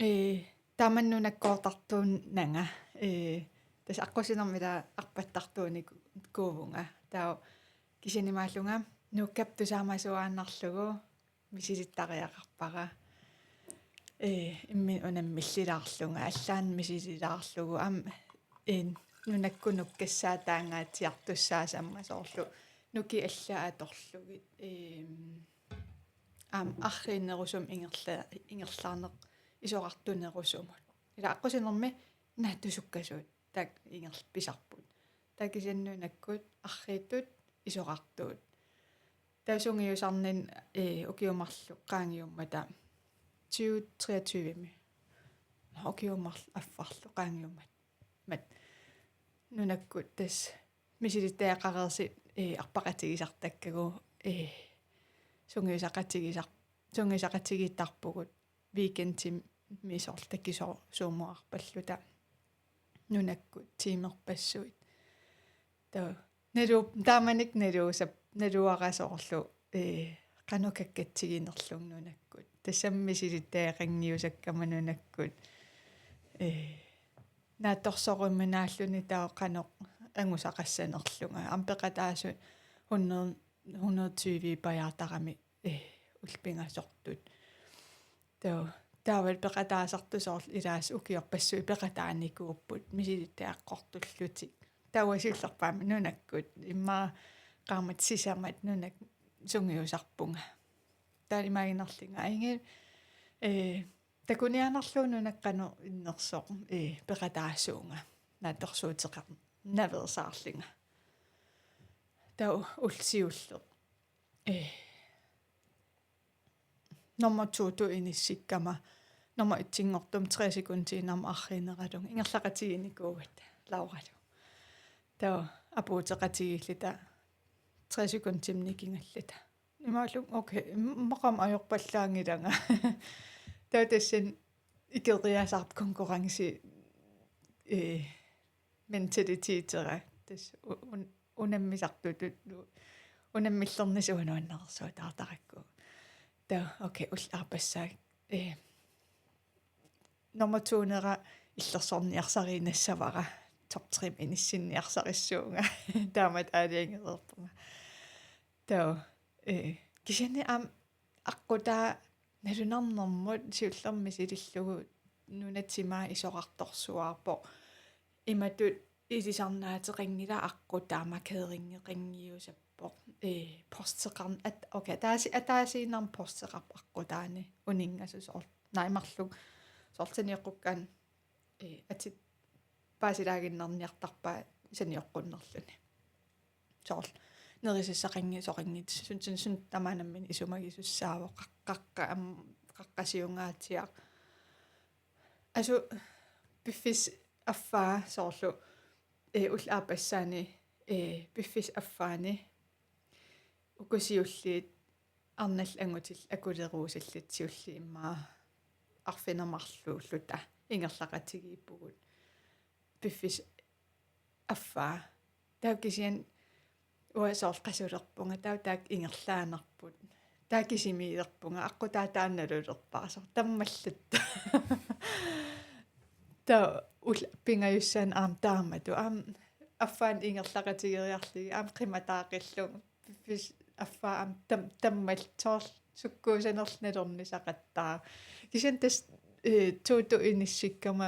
Ee, taamani nunakkoortartuunnanga, ee, tassa aqqusinermi taava arpattartuunikuuvunga. Taava kisinimaallunga Nuukkap tusaamasuaannarlugu misilittariaqarpara. Ee, imminut unammillilaarlunga, allaannut misililaarlugu, aamma, ee, nunakkut nukkassaataangaatsiartussaasammat soorlu nukiit allaat atorlugit, ee, aamma arriinnerusumik ingerla-, ingerlaarneq isorartunerusumut. Ila aqqusinermi naatsusukkasuut taakku ingerl-, pisarput. Taava kisianni nunakkut arriitsut isorartuut. Taava sungiusarninni, ee, ukiut marluk qaangiummata tyve treogtyvemi. Nå, ukiut marluk affarlu qaangiummat. Mat. Nunakkut tassa misilittagaqareersut, ee, arpaqatigisartakkagut, ee, sungiusaqatigisar-, sungiusaqatigiittarpugut weekendimi soorlu takisoorsuumoorpalluta nunakkut tiimerpassuit. Taava nalu-, taamanikkut naluusap-, naluara soorlu, ee, qanoq kakkatsiginerlunga nunakkut. Tassami misilittagaqanngiusakkama nunakkut. Ee, naatsorsoruminaalluni taava qanoq angusaqassanerlunga. Aamma peqataasut hundrede, hundrede tyve pajaartaramik, ee, ullut pingasortut. Taava, taavalu peqataasartut soorlu ilaasa ukiorpassuit peqataanikuupput misilittagaqartullutik. Taava siullerpaamik nunakkut immaqa qaammatit sisamat nunakkut sungiusarpunga. Taava imaaginnarlunga aingil, ee, takuniaannarlugu nunakkut qanoq innersoq, ee, peqataasuunga. Naatsorsuuteqarnaveersaarlunga. Taava ulloq siulleq. Ee, nummer to-tut inissikkama, nummer et-inngortumik tre sekundiinnarmik arriinneralunga ingerlaqatiginikuugatta Lauralu. Taava apuuteqatigiilluta tre sekundimik nikingalluta. Imaallunga, okay, im-, immaqa aamma ajorpallaanngilanga. Taava tassani ikeriasaarpoq konkurrenci, ee, mentalititera. Tassa u-, un-, unammisartutut, u-, unammillernissaq uanga nuannersuutaartarakku. Taava, okay, ullut aappassaat, ee, nummer to-nera illersorniarsariinnassavara, top tre-mut inissinniarsarissuunga. Taamatut aalajangereerpunga. Taava, ee, kisianni aamma aqqutaa nalunarnermut siullermik misilillugu nunap timaa isorartorsuarpoq. Imatut ilisarnaateqanngilaq aqqutaa markeringeqanngiusappoq. Ee, posteqarn-, at-, okay, ataasi-, ataasiinnarmik posteqarpoq aqqutaani uninngasoq soorlu. Naa, marluk soorlu sanioqqukkaanni, ee, atit paasilaaginnarniartarpaat sanioqqunnerluni. Soorlu nerisassaqanngi-, soqanngitsoq sun, sun, sun tamaat nammineq isumagisussaavoq qaq-, qaqqa-, am-, qaqqasiungaatsiaq. Asu piffissap affaa soorlu, ee, ullut aappassaanni, ee, piffissap affaani uku siulliit arnallit angutillit akuleruusallutik siulliit immaqa arfineq-marluulluta ingerlaqatigiippugut piffissap affaa. Taava kisianni uanga soorlu qasulerpunga, taava taakku ingerlaannarput. Taava kisimiilerpunga, aqqutaa taannalulerpara, soorlu tammalluta. Taava ullut pingajussaanni aamma taamatut, aamma affaannut ingerlaqatigeriarlugit, aamma qimataaqillugu, piffissap affaa aamma tam-, tammalluta soorlu sukkuusanerluta nalornisaqattaarpoq. Kisianni tassa, ee, to-tut inissikkama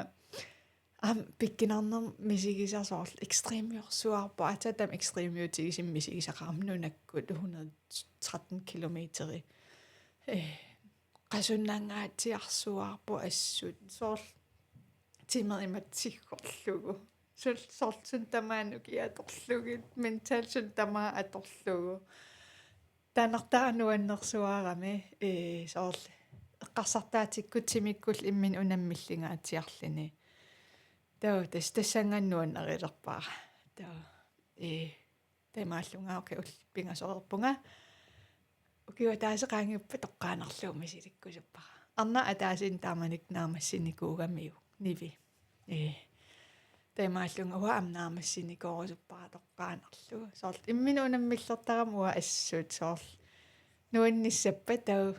aamma pikkunarnermik misigisaq soorlu ekstremiorsuarpoq, aatsaat taama ekstremiutigisumik misigisaqarama nunakkut hundrede tretten kilometeri. Ee, qasunnangaatsiarsuarpoq assut. Soorlu timit imatut siggorlugu. Sul-, soorlu suna tamaat ukiut atorlugit, mentalt suna tamaat atorlugu. Taannartaa nuannersuarami, ee, soorlu eqqarsartaatikkutsikkut imminut unammillingaatsiarluni. Taava tas-, tassanngaannaq nuannarilerpara. Taava, ee, taamaallunga okay, ullut pingasoreerpunga. Ukiup ataaseq qaangiuppat toqqaannarlugu misilikkusuppara. Arnaq ataaseq taamanikkut naammassinikuugamiuk, nivi. Ee. Taamaallunga uanga aamma naammassinikoorusuppara toqqaannarlugu. Soorlu imminut unammillertarama uanga assut soorlu nuannissappat taava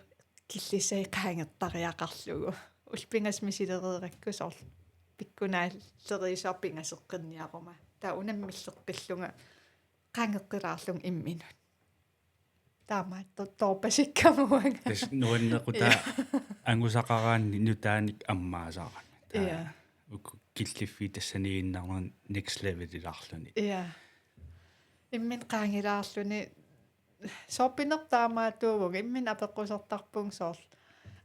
killissanik qaangertariaqarlugu. Ullut pingasut misilereerakku soorlu pikkunaalleriissuaq pingaseqqinniaruma. Taava unammilleqqillunga qaangeqqilaarlunga imminut. Taamaattoq toorpasikkamma uanga. Tassa nuannequtaa. Ja. Angusaqaraanni nutaanik ammaasarami. Taava. Ja. Uku killiffiit tassaniiginnarnerat next levelilaarluni. Ja. Imminut qaangilaarluni soorpinerpoq taamaattuuvunga, imminut apeqqusertarpunga soorlu.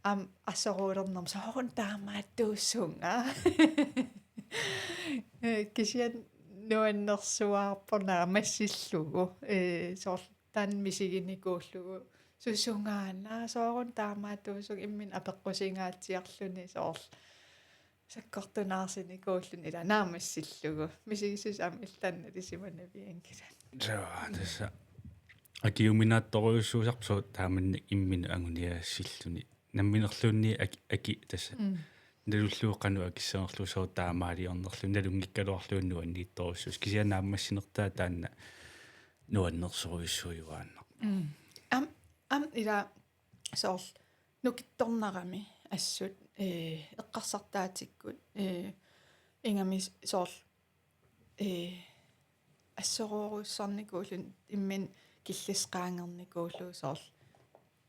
Aamma assoruulernerma sooruna taamaattuussunga. Ee, kisianni nuannersuarpoq naammassillugu. Ee, soorlu taanna misiginikuullugu. Susungaana sooruna taamaattuussunga imminut apeqqusingaatsiarluni soorlu. Sakkortunaarsinikuulluni ila naammassillugu. Misigissuseq aamma illit taanna ilisimanavianngilaq. Suu, tassa. Akiuminaattorujussuusarpoq soorlu taamannak imminut anguniagassilluni. Namminerluunniit aki, aki tassa. Mm. Nalullugu qanoq akissanerlugu soorlu taamaaliornerlugu nalunngikkaluarlugu nuanniittorujussuusoq. Kisianni naammassinertaa taanna nuannersorujussuujuaannarpoq. Mm. Aamma, aamma ila soorlu nukittornarami assut, ee, eqqarsartaatikkut, ee, ingammik soorlu, ee, assorujussuarnikuulluni imminut killissoq qaangernikuullugu soorlu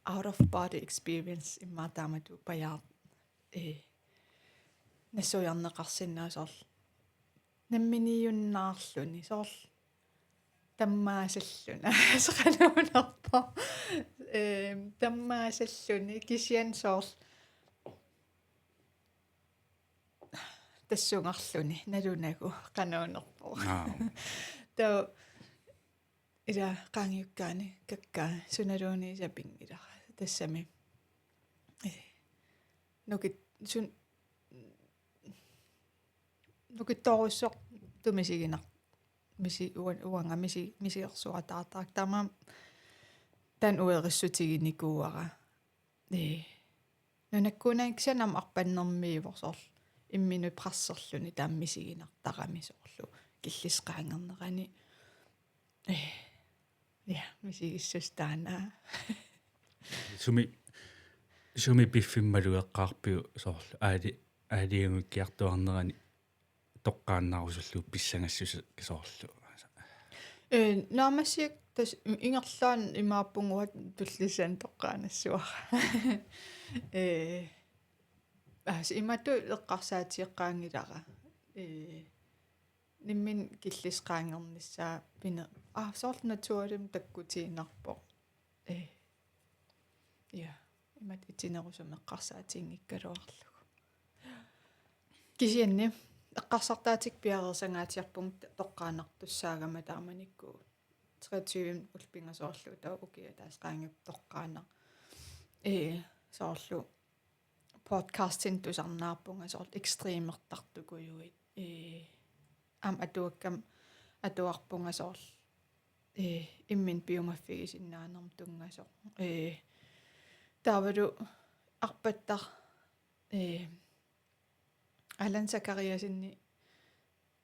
out of body experience immaqa taamatut pajaar, ee, nassuiarneqarsinnaavoq soorlu namminiunnaarluni soorlu tammaasalluni. Soqaluunarpoq. Ehm, tammaasalluni kisianni soorlu tassungarluni nalunagu qanuunerpoq. Aa. Taava ila qaangiukkaanni kakkaak sunaluunniit sapinngilara tassami. Eh, nukit-, sun-, nukittorujussuartut misiginar-, misi-, uan-, uanga misi-, misigersuataartarak taamaammat taanna uerissutiginikuuara. Ee. Nunakkuunagu kisianni aamma arpannermiivoq soorlu imminut presserluni taama misiginartarami soorlu killissoq qaangernerani. Ee. Ja, misigissuseq taanna. Sumi, sumi piffimmi malugeqqaarpiuk soorlu aali-, aalajangiukkiartuaarnerani toqqaannarusullugu pissangassuseq soorlu? Ee, naammassigaanni tassa ingerlaannaq imaappunga uanga tullissanik toqqaanassuara. Ee, aas imatut eqqarsaatigeqqaanngilara. Ee, imminut killissoq qaangernissaa pine-, aa, soorlu naturligimik takkutiinnarpoq. Ee. Ja, imatut itinerusumik eqqarsaatiginngikkaluarlugu. Kisianni eqqarsartaatikka piareersangaatsiarpunga toqqaannartussaagama taamanikkut treogtyve ullut pingasoorlu taava ukiup ataaseq qaangiuppat toqqaannaq. Ee, soorlu podcastinik tusarnaarpunga soorlu ekstremertartukujuit. Ee, aamma atuakkama atuarpunga soorlu, ee, imminut piumaffigisinnaanermut tunngasoq. Ee, taavalu arpattar, ee, Allan Zachariassenip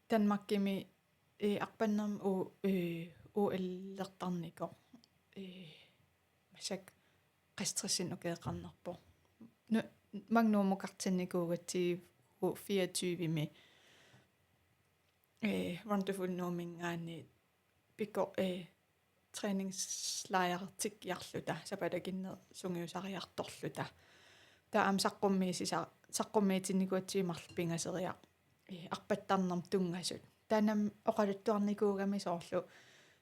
Danmarkimi, ee, arpannermut u-, ee, O L-ertarnikoq. Ee, massakkut qassit tressit ukeeqarnerpoq. Nu-, maanga Nuummukartinnikuugatsigu fireogtyvemi, ee, Wonderful Nuuminngaanniit pikko-, ee, træningslejrtikkiarluta, sapalakinneq sungiusariartorluta. Taava aamma saqqummiisisa-, saqqummiitinnikuugatsigu marluk pingasoriarluta, ee, arpattarnermut tunngasut. Taannami oqaluttuarnikuugami soorlu,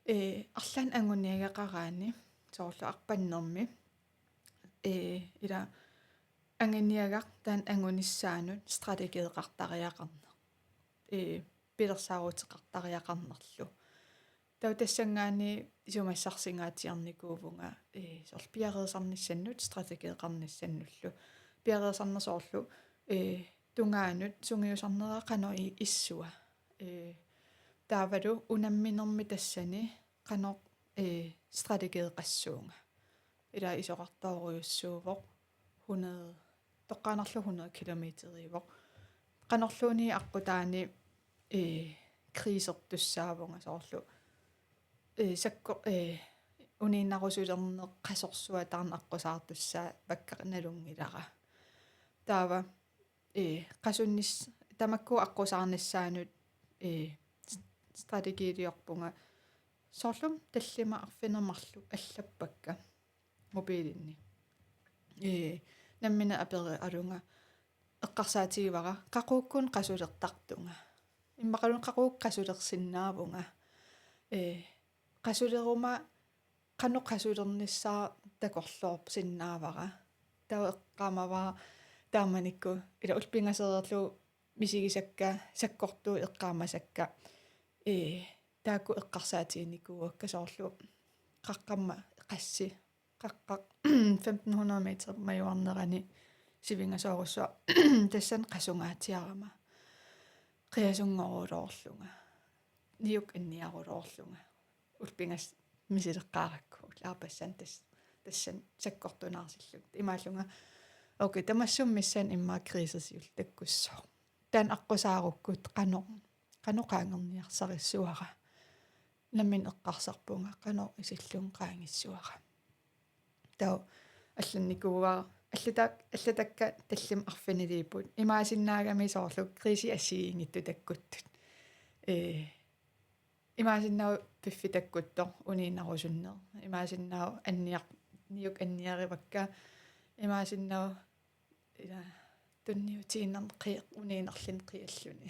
ee, arlaannik anguniagaqaraanni soorlu arpannermi. Ee, ila anguniagaq taanna angunissaanut strategeeqartariaqarneq, ee, pilersaaruteqartariaqarnerlu. Taava tassanngaanniit isumassarsingaatsiarnikuuvunga, ee, soorlu piareersarnissannut strategeeqarnissannullu. Piareersarneq soorlu, ee, tungaanut sungiusarnera qanoq i-, issua. Ee, taavalu unamminermi tassani qanoq, ee, strategeeqassuunga. Ila isoqartoorujussuuvoq hundrede, toqqaannarlu hundrede kilometeriuvoq. Qanorluunniit aqqutaani, ee, krisertussaavunga soorlu, ee, sakko-, ee, uniinnarusulerneq qasorsuaq taarneq aqqusaartussaavakka nalunngilara. Taava, ee, qasunnis-, tamakku aqqusaarnissaanut, ee, s-, strategiiliorpunga soorlu tallimat arfineq-marluk allappakka mobiilinni. Ee, nammineq aperiarlunga eqqarsaatigivara qaqugukkut qasulertartunga. Immaqaluunniit qaqugukkut qasulersinnaavunga. Ee, qasuleruma qanoq qasulernissaa takorloorsinnaavara. Taava eqqaamavara taamanikkut ila ullut pingasut misigisakka sakkortuut eqqaamasakka. Ee, taakku eqqarsaatiginikuuakka soorlu qaqqamma qassi, qaqqaq femten hundrede meter majuarnerani sivingasoorujussuaq tassani qasungaatsiarama qiasunngorujussuarlunga, niuk anniarujussuarlunga, ullut pingasut misileqqaarakku, ullut aappassaani tas-, tassani sakkortunaarsillunga. Imaallunga, okay, tamassummissaan immaqa krisersiullugu takkussooq. Taanna aqqusaarukkut qanoq, qanoq qaangerniarsarissuara. Nammineq eqqarsarpunga qanoq isillunga qaangissavara. Taava allannikuuara, allata-, allatakka tallimat arfiniliipput. Imaassinnaagami soorlu kriisi assigiinngitsut takkuttut. Ee, imaassinnaavoq piffissaq takkuttoq uniinnarusunneq. Imaassinnaavoq anniar-, niuk anniarivakka. Imaassinnaavoq ila tunniutiinnarneq qi-, uniinnarluni qialluni.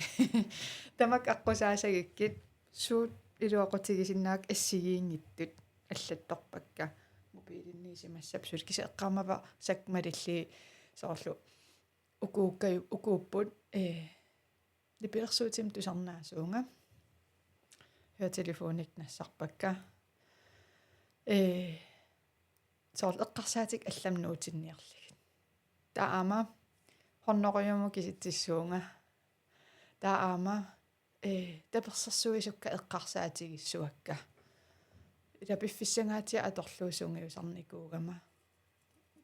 Tamakku aqqusaasagikkit suut iluaqutigisinnaavakka assigiinngitsut allattorpakka mobiilinniisimassappat suli kisianni eqqaamavara sakkumalillugit soorlu ukuukka-, ukuupput, ee, nipilersuutimik tusarnaasuunga. Høretelefonikka nassarpakka. Ee, soorlu eqqarsaatikkut allamut nuutinniarlugit. Taava aamma hunnorujumut kisitsissuunga. Taava aamma, ee, tapersersuisukka eqqarsaatigissuakka. Ila piffissangaatsiaq atorlugu sungiusarnikuugama.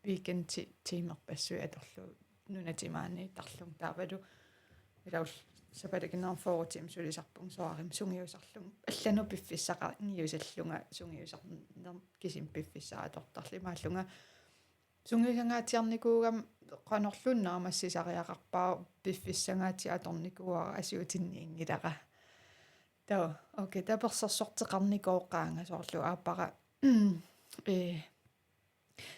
Weekendi tiimerpassuit atorlugu nunatsinni maaniittarlunga taavalu ila ullut sapaatip akunneri fyrre tiimit sulisarpunga soraarama sungiusarlunga. Allanut piffissaqanngilanga sungiusarnermut kisimi piffissaq atortarlunga imaallunga. Sungiusangaatsiarnikuugama qanorluunniit naammassisariaqarpara piffissangaatsiaq atornikuuara asiutinninngilara. Taava, okay, tapersersorteqarnikooqaanga soorlu aappara, ee,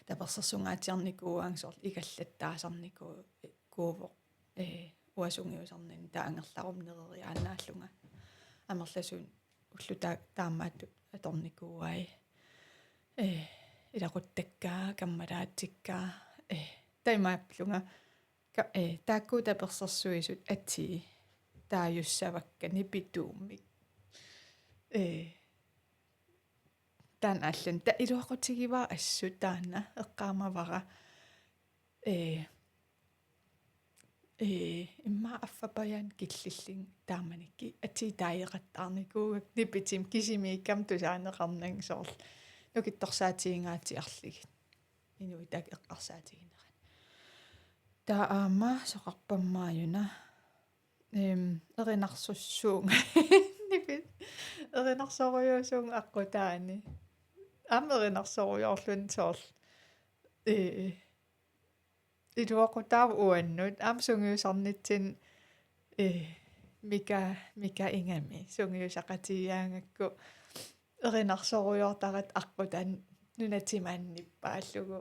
tapersersorngaatsiarnikuuaanga soorlu igallattaasarnikuuvoq, ee, uanga sungiusarnini taava angerlaruma nereriaannaallunga. Amerlasuut ullut taa-, taamaattut atornikuuai. Ee, ilaquttakka, kammalaatsikka, ee, taamaappoq ilunga. Ka-, ee, taakku tapersersuisut atii taajussavakka nipituumik. Ee, taanna allani. Taava iluaqutigivara assut taanna eqqaamavara. Ee, ee, immaqa affapajaani killillunga taamanikkut atii taajeqattaarnikuugakku nipituumik kisimiikkama tusaaneqarnanga soorlu nukittorsaatiginngitsiarlugit. Inuit taakku eqqarsaatigineranni. Taava aamma soqarpammaajuna. Em, erinarsussuunga. Nipi-, erinarsorujuusuunga aqqutaani. Aamma erinarsorujoorluni soorlu. Ee, iluaqutaavoq uannut. Aamma sungiusarnitsinni, ee, Mika, Mika Ingami. Sungiusaqatigigaangakku erinarsorujoortaratta aqqutaani nunatsinni maaniippaallugu.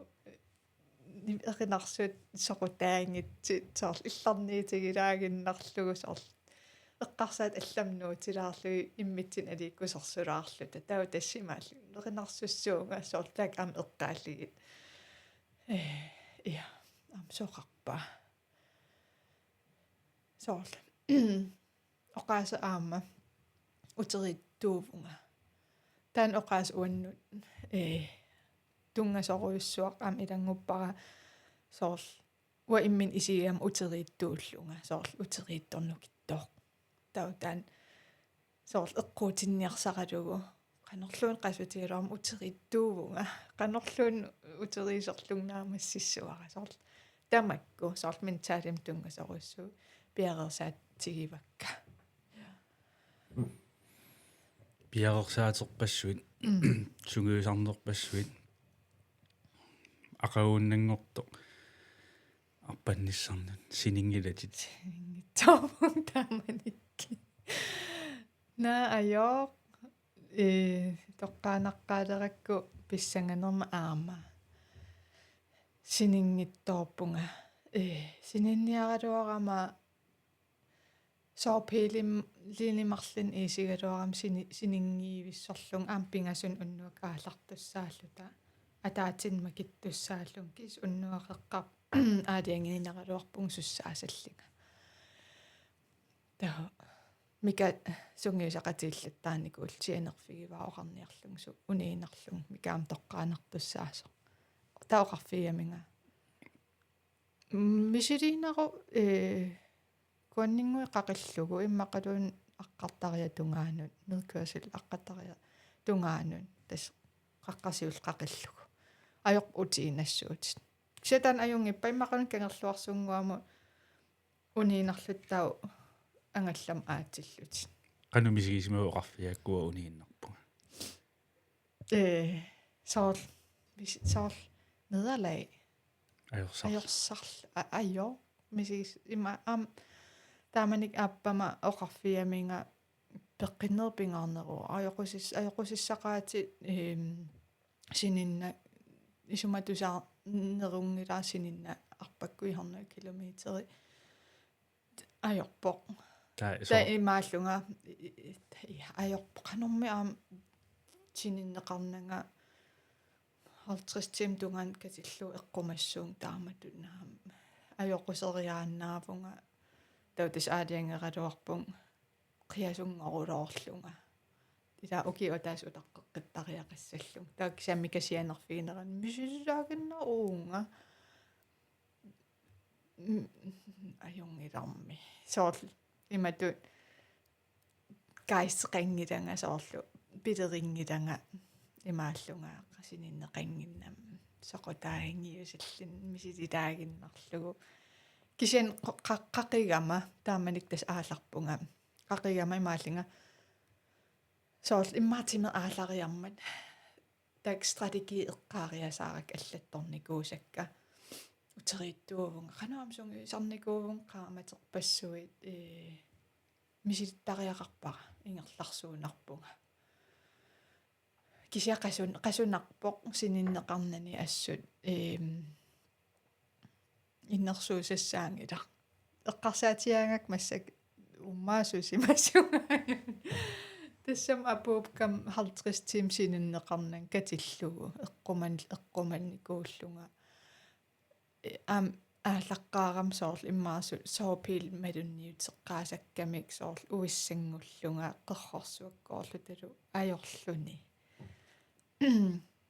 Ni-, erinarsuut soqutaanngitsut soorlu illarniutigilaaginnarlugu soorlu. Eqqarsaatit allamut nuutilaarlugit immitsinnut aliikkusersulaarluta. Taava tassa imaalluni erinarsussuunga soorlu taakku aamma eqqaallugit. Ee, ja. Aamma soqarpa. Soorlu. Oqaaseq aamma uteriittuuvunga. Taanna oqaaseq uannut, ee, tunngasorujussuaq aamma ilannguppara soorlu uanga imminut isigigama uteriittuullunga, soorlu uteriittornukittoq. Taava taanna soorlu eqquutinniarsaralugu. Qanorluunniit qasutigaluarama uteriittuuvunga. Qanorluunniit uteriisorlunga naammassissavara. Soorlu tamakku, soorlu mentalimik tunngasorujussuit piareersaatigivakka. Piareersaaterpassuit, mm, sungiusarnerpassuit, aqaguinnanngortoq arpannissannut sininngilatit. Sininngittooq taamanikkut. Naa ajooq, ee, toqqaannartalerakku pissanganerma aamma sininngitsoorpunga. Ee, sininniaraluarama soorpiilim-, -liilimarlin iisigaluarama sini-, sininngivissorlunga aamma pingasunut unnuaq aallartussaalluta. Ataatsinnut makittussaallunga kisianni unnuaq eqqar-, aalajangiineraluarpunga sussaasallunga. Taava Mika sungiusaqatigiillattaarnikuullugu sianerfigivara oqarniarlunga su-, uniinnarlunga Mika aamma toqqaannartussaasoq. Taava oqarfigigaminga. Misiliineru, ee, kuanninnguit qaqillugu immaqaluunniit aqqartariaq tungaanut, nedkørsel aqqartariaq tungaanut, tassa qaqqasiulleq qaqillugu. Ajorput utiinnassuutit. Kisianni taanna ajunngippat immaqaluunniit Kangerluarsunnguamut uniinnarluta taava angallamut aatsillutit. Qanoq misigisimava oqarfigaakku uanga uniinnarpunga? Ee, soorlu, mis-, soorlu nederlag. Ajorsarl. Ajorsarl. A-, ajooq. Misigis-, ima aamma taamanikkut aappama oqarfigaminga peqqinneq pingaarneruvoq. Ajoqusis-, ajoqusissaqaatit, eem, sininna-, isumatusaarnerunngilaq sininna arpakkut hundrede kilometeri. Ajorpoq. Taava soorlu imaallunga, i-, i-, i-, ajorpoq qanormi aamma sininneqarnanga halvtreds timer tungaanut katillugu eqqumassuunga taamatut aamma. Ajoquseriaannaavunga. Taava tassa aalajangeraluarpunga qiasunngoruloorlunga. Ilaa ukiut ataaseq utaqqeqqittariaqassallunga. Taava kisianni Mika sianerfiginerani misiliinnarunga. Mm, ajunngilarmi. Soorlu imatut gejsteqanngilanga soorlu pilerinngilanga imaallunga sininneqannginnama soqutaaginngiusalluni misilitaaginnarlugu. Kisianni qa-, qa-, qaqigama taamanikkut tassa aallarpunga. Qaqigama imaallunga soorlu immaqa timeq aallariarmat taakku strategi eqqaariasaarakku allattornikuusakka. Uteriittuuvunga, qanoq aamma sungiusarnikuuvunga, qaammaterpassuit, ee, misilittariaqarpara, ingerlarsuunnarpunga. Kisianni qasun-, qasunarpoq sininneqarnani assut, eem, innersuussassaanngilaq. Eqqarsaatigaangakku massakkut uummaassisimasunga. Tassami apuukkami halvtreds timer sininneqarnanga katillugu eqquman-, eqqumannikuullunga. Ee, aamma aallaqqaarama soorlu immaqa su-, soorpiilit malunniuteqqaassakkamik soorlu uissanngullunga qerrorsuakkoorlutalu ajorluni.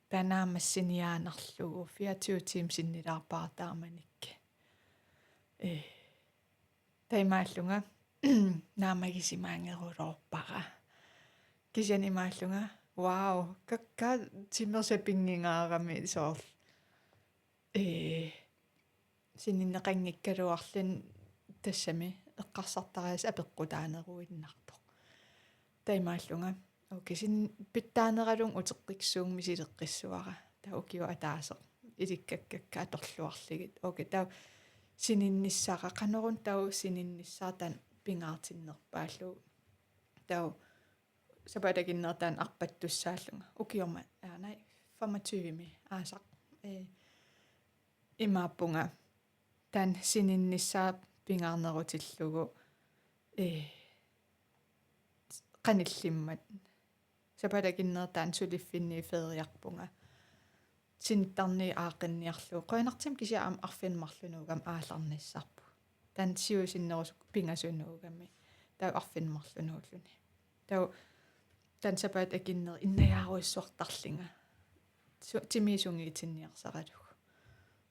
Taava naammassiniaannarlugu fireogtyve timer sinnilaarpara taamanikkut. Ee, taamaallunga naammagisimaanngeruloorpara. Kisianni imaallunga, wow, kakkaak timer sapinngingaarami soorlu. Ee, sininneqanngikkaluarluni tassami eqqarsartariaaseq apeqqutaaneruinnartoq. Taamaallunga. Okay, sin-, pitsaaneraluunniit uteqqiksuunga misileqqissavara. Taava ukiut ataaseq ilikkakkakka atorluarlugit. Okay, taava sininnissara, qanoruna taava sininnissara taanna pingaartinnerpaallugu. Taava sapaatip akunnerata taanna arpattussaallunga. Ukiorma, aa, nej, femogtyve-mi aasaq. Ee, imaappunga taanna sininnissara pingaarnerutillugu, ee, qanillimmat. Sapaatip akunnerata taanna suliffinni feriarpunga. sinittarneri aaqqinniarlugu. Qujanartumik kisianni aamma arfineq-marluk nuugami aallarnissarput. Taanna siusinnerusukkut pingasunuugami. Taava arfineq-marluk nuulluni. Taava taanna sapaatip akunneri innajaarujussuartarlunga. Su-, timi sungiutinniarsaralugu.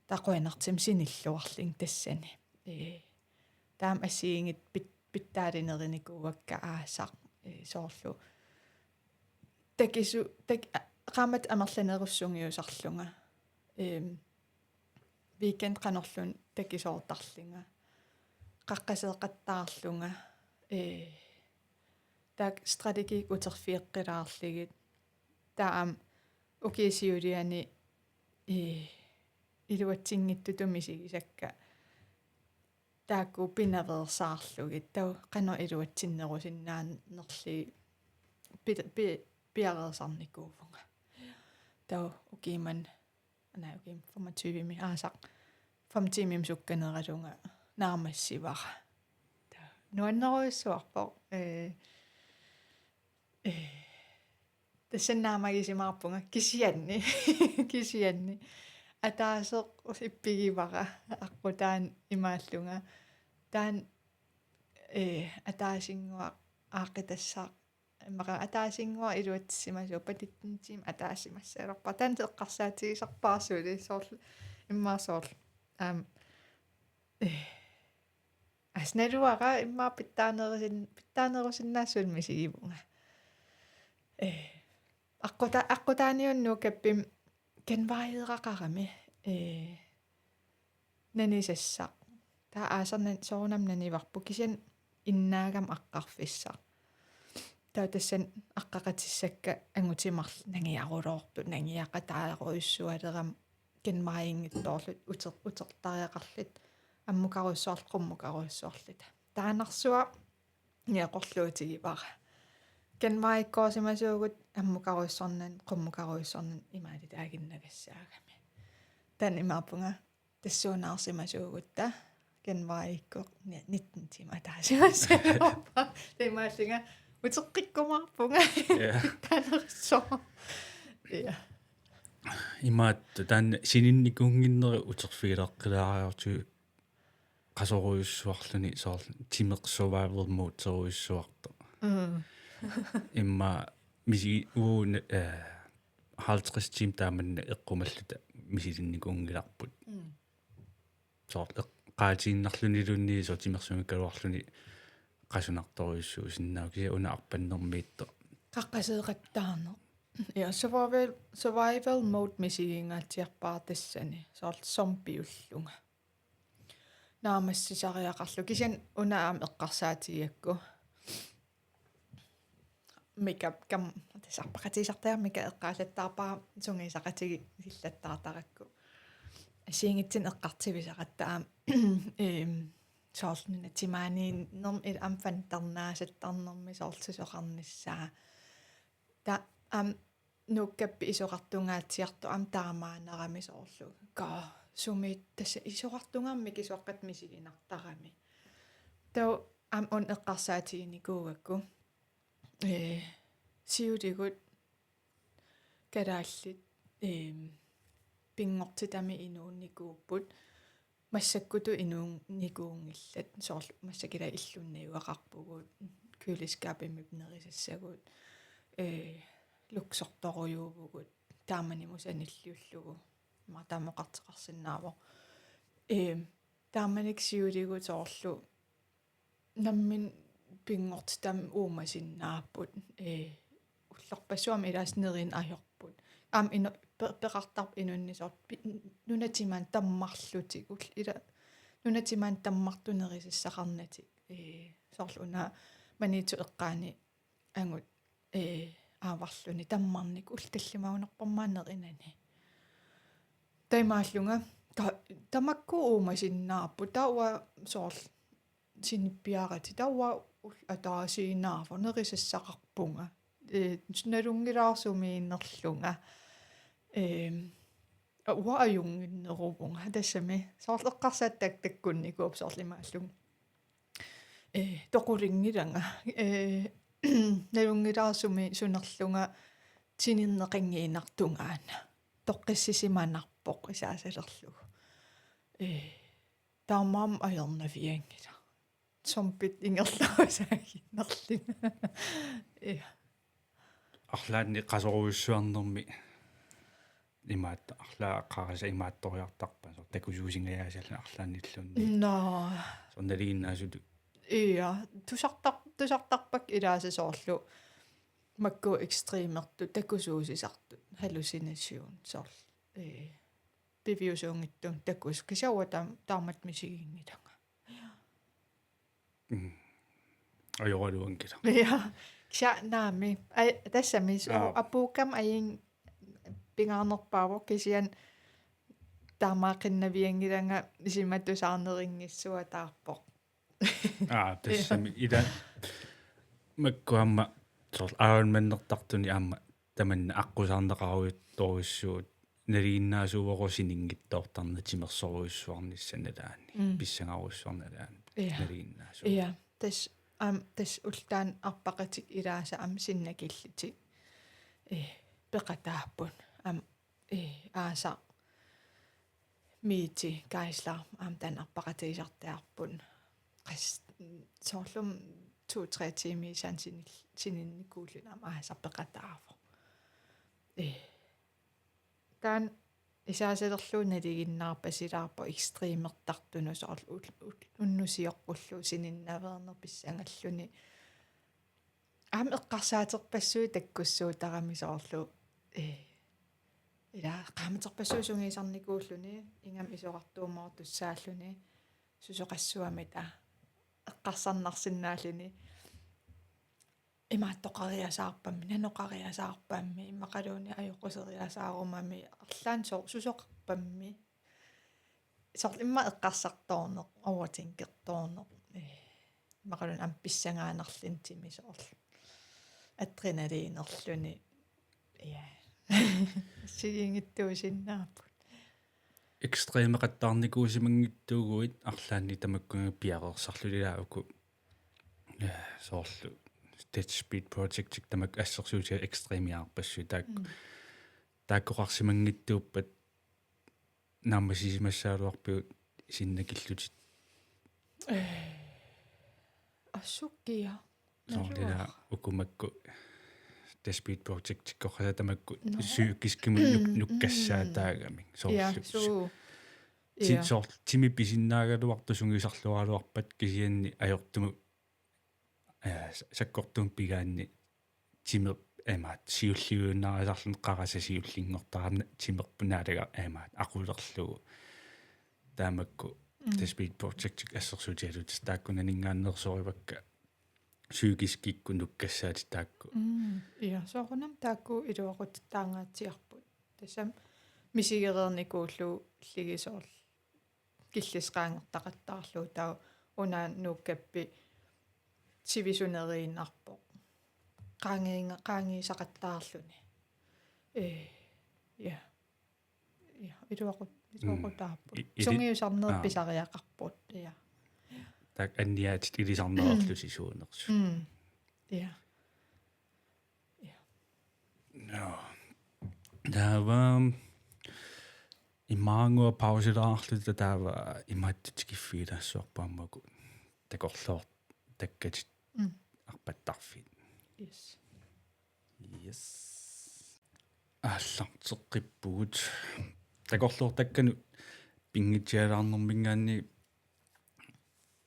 Taava qujanartumik sinilluarlunga tassani. Ee, taama assigiinngitsut pit-, pitsaanerunikuuakka aasaq, ee, soorlu. Takisu-, tak-, a-, qaammatit amerlanerussunngortarlunga. Eem, weekend qanorluunniit takisoortarlunga. Qaqqaseeqattaarlunga. Ee, taakku strategiit uterfigeqqilaarlugit. Taava aamma ukiup siuliani, ee, iluatsinngitsutut misigisakka. Taakku pinaveersaarlugit. Taava qanoq iluatsinnerusinnaanerlugit pi-, pi-, piareersarnikuuvunga. Taava ukiumani, nej, ukiumut femogtyve-mi aasaq fem tiimimik sukkaneralunga naammassivara. Taava nuannerujussuarpoq, ee, ee, tassani naammagisimaarpunga kisianni. Kisianni. Ataaseq ippigivara aqqutaani imaallunga. Taanna, ee, ataasinnguaq aaqqitassaq. Immaqa ataasinnguaq iluatsissimasoq, pattitsinni tiimit ataasimassalerpara. Taanna eqqarsaatigisarpara suli soorlu, immaqa soorlu. Aamma, ee, assut naluara immaqa pitsaanerusin-, pitsaanerusinnaassuseq misigivunga. Ee, aqquta-, aqqutaaniunnuukappim Genvejeeraqarami, ee, nanisassaq. Taava aasaq nan-, soorunami nanivarput kisianni innaagami aqqarfissaq. Taava tassani aqqaqatissakka angutit marluk nangiaruloortut, nangiaqataarujussualerami Genvejinngitsoorluta uter-, utertariaqarluta, ammukarujussuarluta, qummukarujussuarluta. Taannarsuaq niaqorluutigivara. Genvejikkoorsimasuugut ammukarujussuarnani, qummukarujussuarnani imaatitaaginnagassaagami. Taanna imaappunga tassuunaarsimasuugutta Genvejikkoq ni-, nitten tiimit ataasimassalerpara. Taamaallunga uteqqikkumaarpunga. Ja. Tanerussoq. Ja. Imaattoq taanna sininnikuunnginnerit uterfigileqqilaariartigu qasorujussuarluni soorlu timeq survival mode-rujussuartoq. Mm. Immaqa misi-, uuna, eh, halvtreds tiimit taamanna eqqumalluta misilinnikuunngilarput. Mm. Soorlu eq-, qaatiinnarluniluunniit soorlu timersuukkaluarluni qasunartorujussuusinnaavoq kisianni una arpannermiittoq. Qaqqaseeqattaarneq. Ja, survival, survival mode misiginngaatsiarpara tassani. Soorlu zombiullunga. Naammassisariaqarlunga. Kisianni una aamma eqqarsaatigigakku. Mika kam-, tassa arpaqatigisartagara Mika eqqaallattaarpara sungiusaqatigiillattaartarakku. Assigiinngitsunik eqqartuisaratta aamma, ehm, soorlu nunat timaaniinnermi ila aamma fanternaasattarnermi soorlu susoqarnissaa. Taava aamma nuukkappit isorartungaatsiartoq aamma taamaannarami soorlu. Kaa, sumi tassa isorartungaarmik mikisuaqqat misiginartarami. Taava aamma una eqqarsaatiginikuugakku. Ee, siuligut kalaallit, eem, pinngortitami inuunnikuupput. Massakkutut inuunnikuunngillat, soorlu massakkut ila illunnut najugaqarpugut, køleskabimik nerisassagut, ee, luksortorujuuvugut, taamanilu sanilliullugu, immaqa taama oqartoqarsinnaavoq. Ee, taamanikkut siuligut soorlu nammineq pinngortitami uumasinnaapput, ee, ullorpassuarni ilaasa nerineq ajorput. Aamma ino-, pe-, peqartarpoq inunnik soorlu pi-, nunat timaat tammarlutik, ul-, ila nunat timaat tammartut nerisassaqarnatik. Ee, soorlu una Maniitsup eqqaani angut, ee, aavarluni tammarnikkut ullut tallimagunarpoq aamma nerinani. Taamaallunga ta-, tamakku uumasinnaapput, taava soorlu sinippiaratik, taava ulluni ataasiinnaavoq, nerisassaqarpunga. Ee, nalunngilara sumiinnerlunga. Eem, uanga ajunnginneruvunga. Tassami, soorlu eqqarsaatit taakku takkunnikuupput soorlu imaallunga. Ee, toqunngilanga. Ee, nalunngilara sumi sunerlunga sininneqanngiinnartungaana. toqqissisimanarpoq isaasalerlugu. Ee, taamaammat ajornavianngilaq. Zombit ingerlarusaaginnarlugit. Ja. Arlaannik qasorujussuarnermi imaat-, arlaat qarasaq imaattoriartarpat, soorlu takusuusingajaasallu arlaannilluunniit. Naa. Soorlu nalinginnaasutut. Ja, tusartar-, tusartarpakka ilaasa soorlu makku ekstremertut, takusuusisartut, hallucination, soorlu, ee, piviusuunngitsumik takus-, kisianni uanga taam-, taamatut misiginngilanga. Mm. Ajoraluanngilaq. Ja. Kisianni naamik. Ai, tassami su-, Aap. Apuukkami ajunngilaq, pingaarnerpaavoq, kisianni taamaaqinnavianngilanga isumatusaarnerinngissuataarpoq. Aa, tassami. Ja. Ila makku aamma soorlu Ironmanertartuni aamma tamanna aqqusaarneqarujuttorujussuuvoq, nalinginnaasuuvoq sininngitsoortarneq timersorujussuarnissaq nalaani. Mm. Pissangarujussuarneq nalaani. Ja. Nalinginnaasuuvoq. Ja, tassa, aamma tassa ulloq taanna arpaqatikka ilaasa aamma sinnakillutik, ee, peqataapput. Aamma, ee, aasaq Mette Geisler aamma taanna arpaqatigisartagarput. Qas-, soorlu to-tre tiimiisaannik sinil-, sininnikuulluni aamma aasaq peqataavoq. Ee. Taanna isaasalerluunniit nalinginnaarpasilaarpoq ekstremertartunut, soorlu ul-, ul-, unnuk sioqqullugu sininnaveerneq pissangalluni. Aamma eqqarsaaterpassuit takkussuutaramik soorlu, ee, ila qaammaterpassuit sungiusarnikuulluni, ingammik isorartuummoortussaalluni, susoqassuarmita eqqarsarnarsinnaalluni. Imaattoqariasaarpammi, nanoqariasaarpammi, immaqaluunniit ajoquseriasaarumami, arlaannik so-, susoqarpammi. Soorlu immaqa eqqarsartoorneq, overthinkertoorneq. Ee, immaqaluunniit aamma pissangaannarluni timi soorlu. Adrenalinerluni. Ja. Siginngitsuusinnaapput. Ekstremeqattaarnikuusimanngitsuuguit arlaannik tamakkuninnga piareersarlutilaavugut. Ja, soorlu Deadspeed Project tamakku assersuutigalugu ekstremiarpassuit taakku. Mm. Taakkoqarsimanngitsuuppat naammassisimassagaluarpiuk sinnakillutit? Ee, assut kia. Soorlu ila naluara. Uku makku Deadspeed Projectikkoqassat tamakku. Nå. Psykiskimik nuk-, mm, nukkassaataagamik. Mm. Soorlu. Ja, suu. Ti-, ja. Soorlu timi pisinnaagaluartoq sungiusarluaraluarpat kisianni ajortumut, ee, sa-, sakkortuumik pigaanni timerput imaattoq siulliuinnarisarluni qarasaq siullinngortarami timerput naalagaq imaattoq aqulerlugu. Taamakku, mm, Deadspeed Project assersuutigalugu tassa taakkunaninngaanneersorivakka psykiskikkut nukkassaatit taakku. Mm, ja, soorunami taakku iluaqutitaangaatsiarput. Tassami misigereernikuullugu illigisoorlu killissi qaangertaqattaarlugu taava una nuukkappi sivisuneriinnarpoq. Qaangiinga-, qaangiisaqattaarluni. Ee, ja. Ja, iluaqut-, mm, iluaqutaapput. I-, ili-, sungiusarneq, aa, pisariaqarput. Ja. Taakku anniaatit ilisarneerlusi suunersut. Mm. Ja. Ja. Nå. Taava imaannguaq pausilaarluta taava imaattoq tikiffigilaassuarput aamma uku takorloortakkatit, mm, arpattarfiit. Yes. Yes. Aallarteqqippugut. Takorloortakkanut pinngitsualaarnerminngaanniit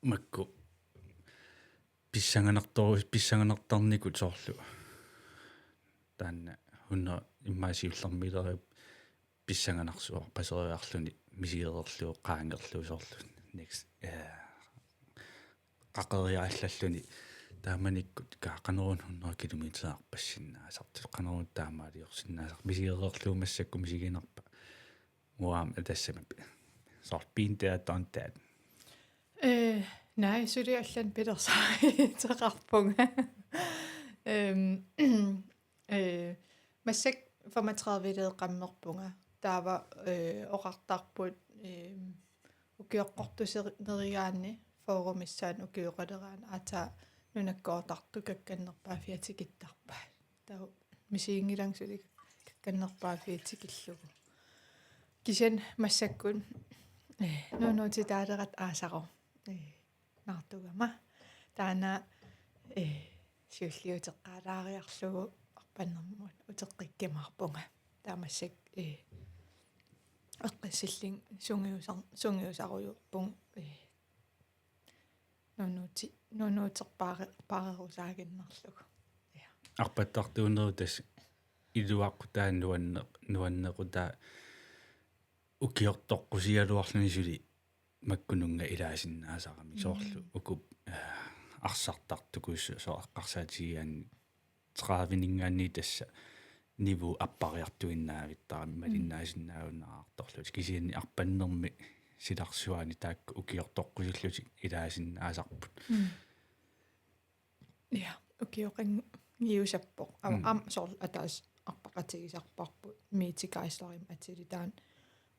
makku pissanganartoru-, pissanganartarnikut soorlu. Taanna hundrede immaqa siullermik ileriarlugu pissanganarsuarpaseriarluni misigereerlugu qaangerlugu soorlu. Next, eh, qaqeriaallalluni taamanikkut ka-, qanoruna hundrede kilometer arpassinnaasartut, qanoruna taamaaliorsinnaasartut, misigereerlugu massakkut misiginarpa. Uanga tassami soorlu been there, done that. Eh, nej, suli allan pilersaaruteqarpunga. Ehm, eh, massakkut femogtredive-leeqqammerpunga. Taava, eh, oqartarput, ehm, ukioqqortuserigaanni fyrre missaani ukioqaleraanni aatsaat nunakkoortartut kakkannerpaaffia tikittarpaat. Taava misiginngilanga suli kakkannerpaaffia tikillugu. Kisianni massakkut, eh, nuunuutitaaleratta aasaq, eh, naartugama. Taanna, eh, siulliuteqqaalaariarlugu arpannermut uteqqikkumaarpunga. Taava massakkut, eh, eqqissillunga sungiusar-, sungiusarujoorpunga, eh, nuunuuti-, nuunuuterpaare-, paarerusaaginnarlugu. Ja. Arpattartuunerup tassa iluaqutaa nuanne-, nuannequtaa ukiortoqqusigaluarluni suli makkununnga ilaasinnaasarami. Mm. Soorlu uku, eh, arsartartukuussut soorlu eqqarsaatigigaanni tredive-ninngaanniit tassa niveau appariartuinnavittarami, mm, malinnaasinnaajunnaartorlutik. Kisianni arpannermi silarsuaani taakku ukiortoqqusillutik ilaasinnaasarput. Mm. Ja, ukioqanngiusappoq. Am-, mm, am-, soorlu ataaseq arpaqatigisarparput, Mette Geislerimik atilik, taanna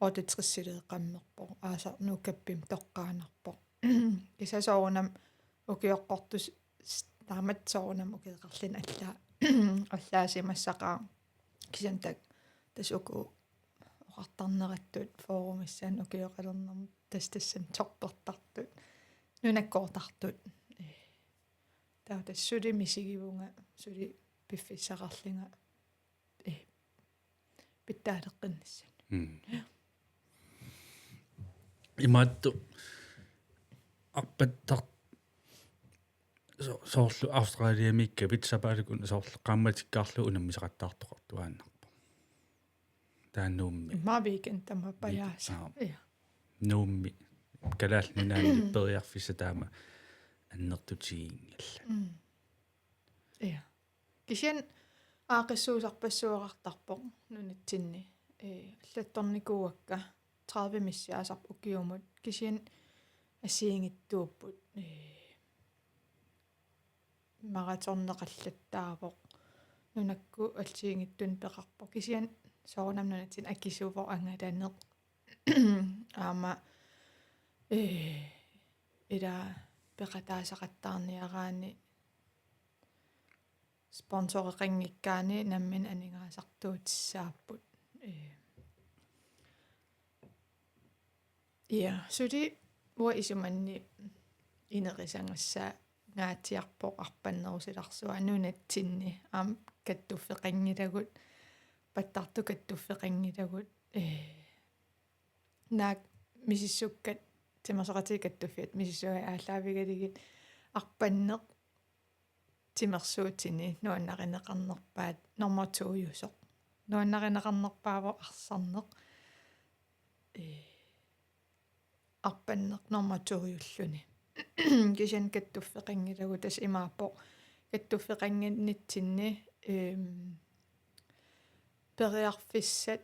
otteogtresileeqqammerpoq, aasaq Nuup Kappimik toqqaannarpoq. Kisianni soorunami ukioqqortus-, s-, taamatut soorunami ukioqarluni alla-, allaasimassaqaaq. Kisianni tak-, tassa uku oqartarnerattut fyrremissaanni ukioqalernermut tassa tassani toppertartut. Nunakkoortartut. Ee. Taava tassa suli misigivunga, suli piffissaqarlunga, ee, pitsaaleqqinnissamut. Mm. Ja. Imaattoq arpattar-, so-, soorlu Australiamiikkavit sapaatip-akunnera soorlu qaammatikkaarlugu unammisaqattaartoqartuaannarpoq. Taava Nuummi. Immaqa weekend taama pajaasa. Vi-, aa. Ja. Nuummi. Kalaallit Nunaanni periarfissaq taama annertutiginngillat. Mm. Ja. Kisianni aaqqissuusarpassuaqartarpoq nunatsinni. Ee, allattornikuuakka tredive missaasarput ukiumut. Kisianni assigiinngitsuupput. Ee, maratoneqallattaavoq. Nunakkut assigiinngitsunik peqarpoq. Kisianni soorunami nunatsinni akisuuvoq angalaneq. Aamma, ee, ila peqataasaqattaarniaraanni sponsoreqanngikkaanni nammineq aningaasartuutissaapput. Ee. Ja, suli uanga isumanni ineriartortissangaatsiarpoq arpannerup silarsuaa nunatsinni. Aamma kattuffeqanngilagut, pattartut kattuffeqanngilagut. Ee, naak misissukkat, timersoqatigiit kattuffiat misissugaat aallaavigalugit arpanneq timersuutini nuannarineqarnerpaat nummer to-jusoq. Nuannarineqarnerpaavoq arsarneq. Ee, arpanneq nummer to-julluni. Kisianni kattuffeqanngilagut, tassa imaappoq kattuffeqannginnitsinni, ehm, periarfissat,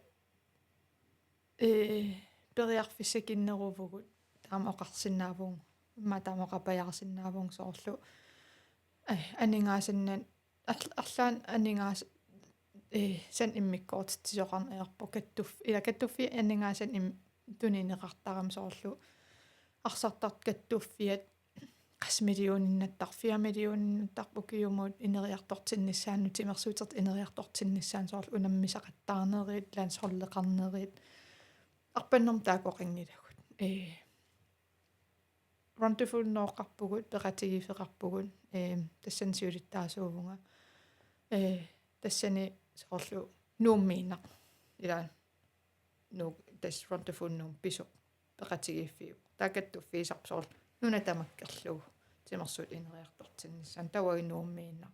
ee, periarfissakinneruvugut, taama oqarsinnaavugut, immaqa taama oqapajaarsinnaavugut soorlu, ee, aningaasannik, al-, arlaannik aningaas-, ee, -sannik immikkoortitsisoqarneq ajorpoq, kattuff-, ila kattuffiat aningaasanik im-, tunineqartarami soorlu arsartartut kattuffiat qassit millioninnattart, fire millioninnattart ukiumut ineriartortinnissaannut, timersuutertut ineriartortinnissaannut, soorlu unammisaqattaarnerit, landsholdeqarnerit, arpannermut taakkoqanngilagut. Ee, Rendezvousinnooqqarpugut, peqatigiiffeqarpugut, ee, tassani siulittaasuuvunga. Ee, tassani soorlu Nuummiinnaq, ila Nuuk, tassa Rendezvous Nuuk pisoq peqatigiiffiuvoq. Taava kattuffiisarput soorlu nuna tamakkerlugu timersuut ineriartortinnissaannut, taava Nuummiinnaq.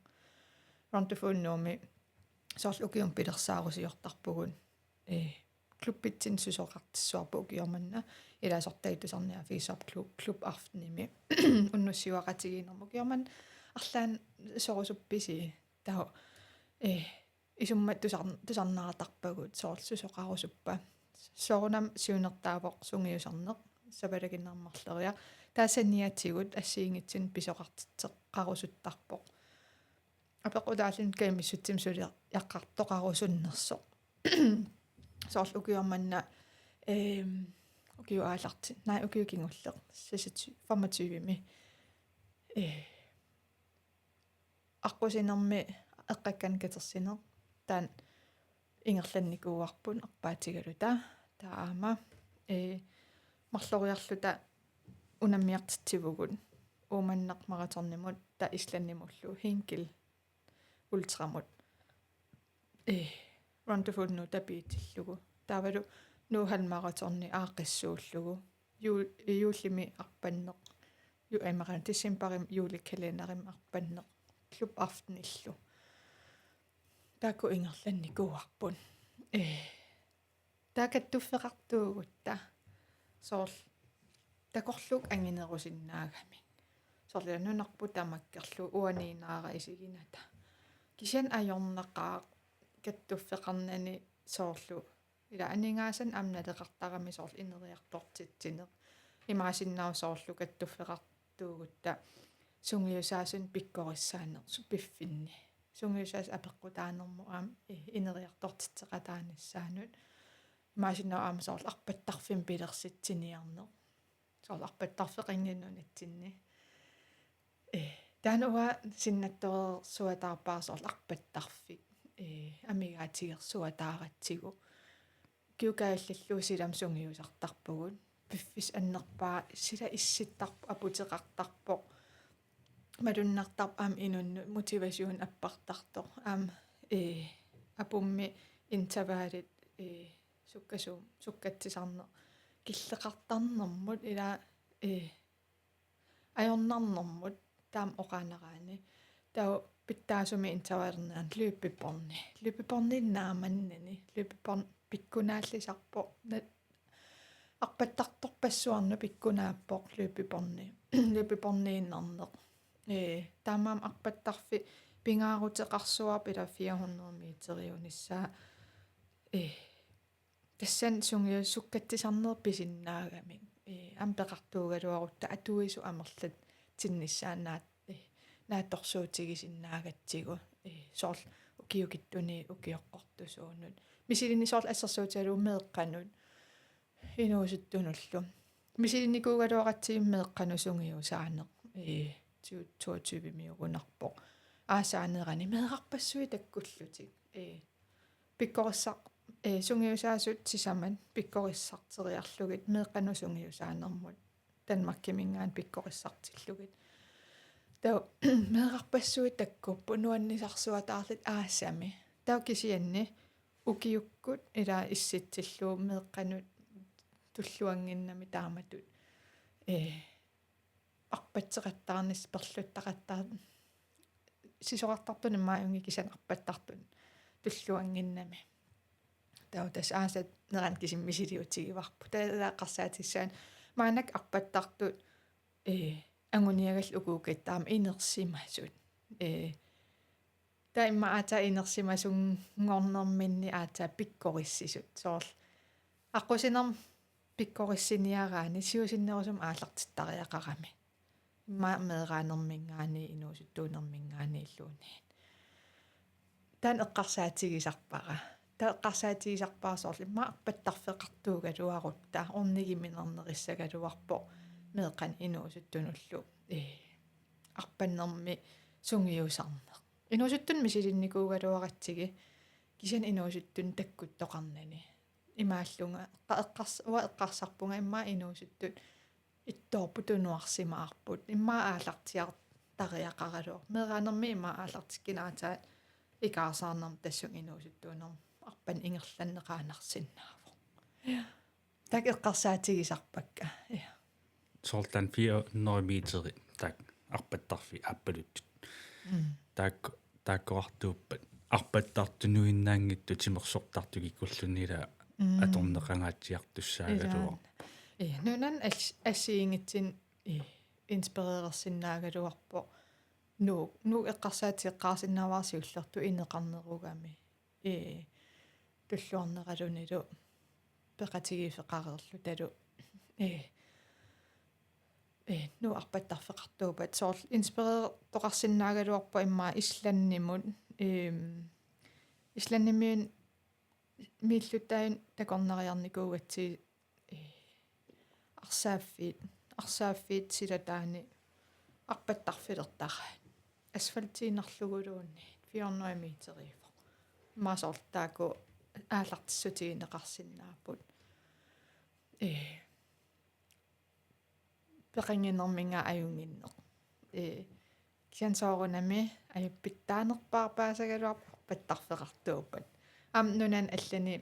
Rendezvous Nuummi soorlu ukiumut pilersaarusiortarpugut. Ee, klubbitsinni susoqartissavarput ukioq manna, ilaasortaat tusarniaaffigissavara klub-, klubaftenimi. Unnussiuaqatigiinnermi ukioq manna arlaannik sorusuppisi, taava, ee, isummat tusar-, tusarnaartarpagut, soorlu susoqarusuppa. Soorunami siunertaavoq sungiusarneq, sapalakinnermi marloriaq. Taava saniatigut assigiinngitsunik pisoqartitseqqarusuttarpoq. Apeqqutaalluni kajumissutsimi suliaqqartoqarusunnersoq. Soorlu ukioq manna, ehm, ukiut aallartinni, naak, ukiut kingulleq, seksogtyve, femogtyvemi. Eh, aqqusinermi eqqakkanik katersineq, taanna ingerlannikuuarput arpaatigaluta. Taama, ee, marloriarluta unammiartitsivugut Uummannaq maratonimut, taava Islandimullu Hengil Ultramut, ee, Round of Uno tapiitillugu. Taavalu Nuuk Halv Maratoni aaqqissuullugu. Jul-, juullimi arpanneq, ju-, ee, maqan decembarimi juulekalenderimi arpanneq, klubaftenillu. Taakku ingerlannikuuarput. Ee, taava kattuffeqartuugutta soorlu takorluukkut anginerusinnaagamik. Soorlu nunarput tamakkerlugu uaniinnaara isiginata. Kisianni ajornaqaaq kattuffeqarnani soorlu ila aningaasanik aamma naleqartarami soorlu ineriartortitsineq. Imaassinnaavoq soorlu kattuffeqartuugutta sungiusaasunik pikkorissaaneq su-, piffinni. Sungiusaasoq apeqqutaanermut aamma i-, ineriartortitseqataanissaanut. Imaassinnaavoq aamma soorlu arpattarfimmik pilersitsiniarneq. Soorlu arpattarfeqanngilaq nunatsinni. Ee, taanna uanga sinnattoreersuataarpara soorlu arpattarfik, ee, amigaatigersuataaratsigu. Ukiut kaajallallugu silami sungiusartarpugut. Piffissaq annerpaaq sila issittarpoq, aputeqartarpoq. Malunnartarpoq aamma inunnut, motivation appartartoq. Aamma, ee, apummi intervallit, ee, sukkasuum-, sukkatsisarneq killeqartarnermut ila, ee, ajornarnermut taama oqaannaraanni. Taava pitsaasumik intervallernerani løbebåndi. Løbebåndi naamannani. Løbebånd pikkunaallisarpoq. Na-, arpattartorpassuarnut pikkunaappoq løbebåndi. Løbebåndiinnarneq. Ee, taamaammat arpattarfik pingaaruteqarsuarput ila fire hundrede meteriunissaa. Ee, tassani sungiusaq sukkatsisarneq pisinnaagamik. Ee, aamma peqartuugaluarutta atuisut amerlatsinnissaat naat-, ee, naatsorsuutigisinnaagatsigu. Ee, soorlu ukiukittunit ukioqqortusuunut. Misilinnit soorlu assersuutigalugu meeqqanut inuusuttunullu. Misilinnikuugaluaratsigit meeqqanut sungiusaaneq. Ee, tyve toogtyvemiugunarpoq. Aasaanerani meerarpassuit takkullutik. Ee, pikkorissar-, ee, sungiusaasut sisamat pikkorissarteriarlugit meeqqanut sungiusaanermut Danmarkiminngaanniit pikkorissartillugit. Taava meerarpassuit takkupput nuannisarsuataarlutik aasami. Taava kisianni ukiukkut ila issitsillugu meeqqanut tulluannginnami taamatut, ee, arpatseqattaarnissaq perluttaqattaar-, sisorartartunut immaqa ajunngilaq kisianni arpattartunut tulluannginnami. Taava tassa aasaanerani kisianni misiliutigivarput. Taava eqqarsaatigissagaanni maannakkut arpattartut, ee, anguniagallit ukuukattaarmat inersimasut. Ee, taava immaqa aatsaat inersimasunngornerminni aatsaat pikkorissisut. Soorlu aqqusinermi pikkorissiniaraanni siusinnerusumik aallartittariaqarami. Immaqa meeraanerminngaanniit inuusuttuunerminngaanniilluunniit. Taanna eqqarsaatigisarpara. Taava eqqarsaatigisarpara soorlu immaqa arpattarfeqartuugaluarutta ornigiminernerissagaluarpoq meeqqanut inuusuttunullu, ee, arpannermi sungiusarneq. Inuusuttunut misilinnikuugaluaratsigit kisianni inuusuttunut takkuttoqarnani. Imaallunga eqqa-, eqqars-, uanga eqqarsarpunga immaqa inuusuttut ittoorput tunuarsimaarput. Immaqa aallartiartariaqaraluarpoq. Meeraanermi immaqa aallartikkunik aatsaat ikaarsaarnermi tassunga inuusuttuunermi arpanneq ingerlanneqaannarsinnaavoq. Ja. Taakku eqqarsaatigisarpakka. Ja. Soorlu taanna fire hundrede meteri, taakku arpattarfiit aappaluttut. Mm. Taakku, taakkoqartuuppat arpattartunuinnaanngitsut timersortartut kikkulluunniit ila Mm. atorneqangaatsiartussaagaluarpoq. Ilaa. Ee, nunanut as-, assigiinngitsunik, ee, inspirerersinnaagaluarpoq. Nuuk, Nuuk eqqarsaatigeqqaarsinnaavara siullertut ineqarnerugami. Ee, tulluarneralunilu peqatigiiffeqareerlutalu. Ee, ee, Nuuk arpattarfeqartuuppat soorlu inspirertoqarsinnaagaluarpoq immaqa Islandimut, eem, Islandimiunut miilluttaanut takornariarnikuugatsigit, ee, arsaaffiit, arsaaffiit silataani arpattarfilertaraat. Asfaltiinnarluguluunniit fire hundrede meteriivoq. Immaqa soorlu taakku aallartissutigineqarsinnaapput. Ee, peqannginerminnga ajunnginneq. Ee, kisianni soorunami ajuppitaanerpaarpaasagaluarpoq arpattarfeqartuuppat. Aamma nunani allani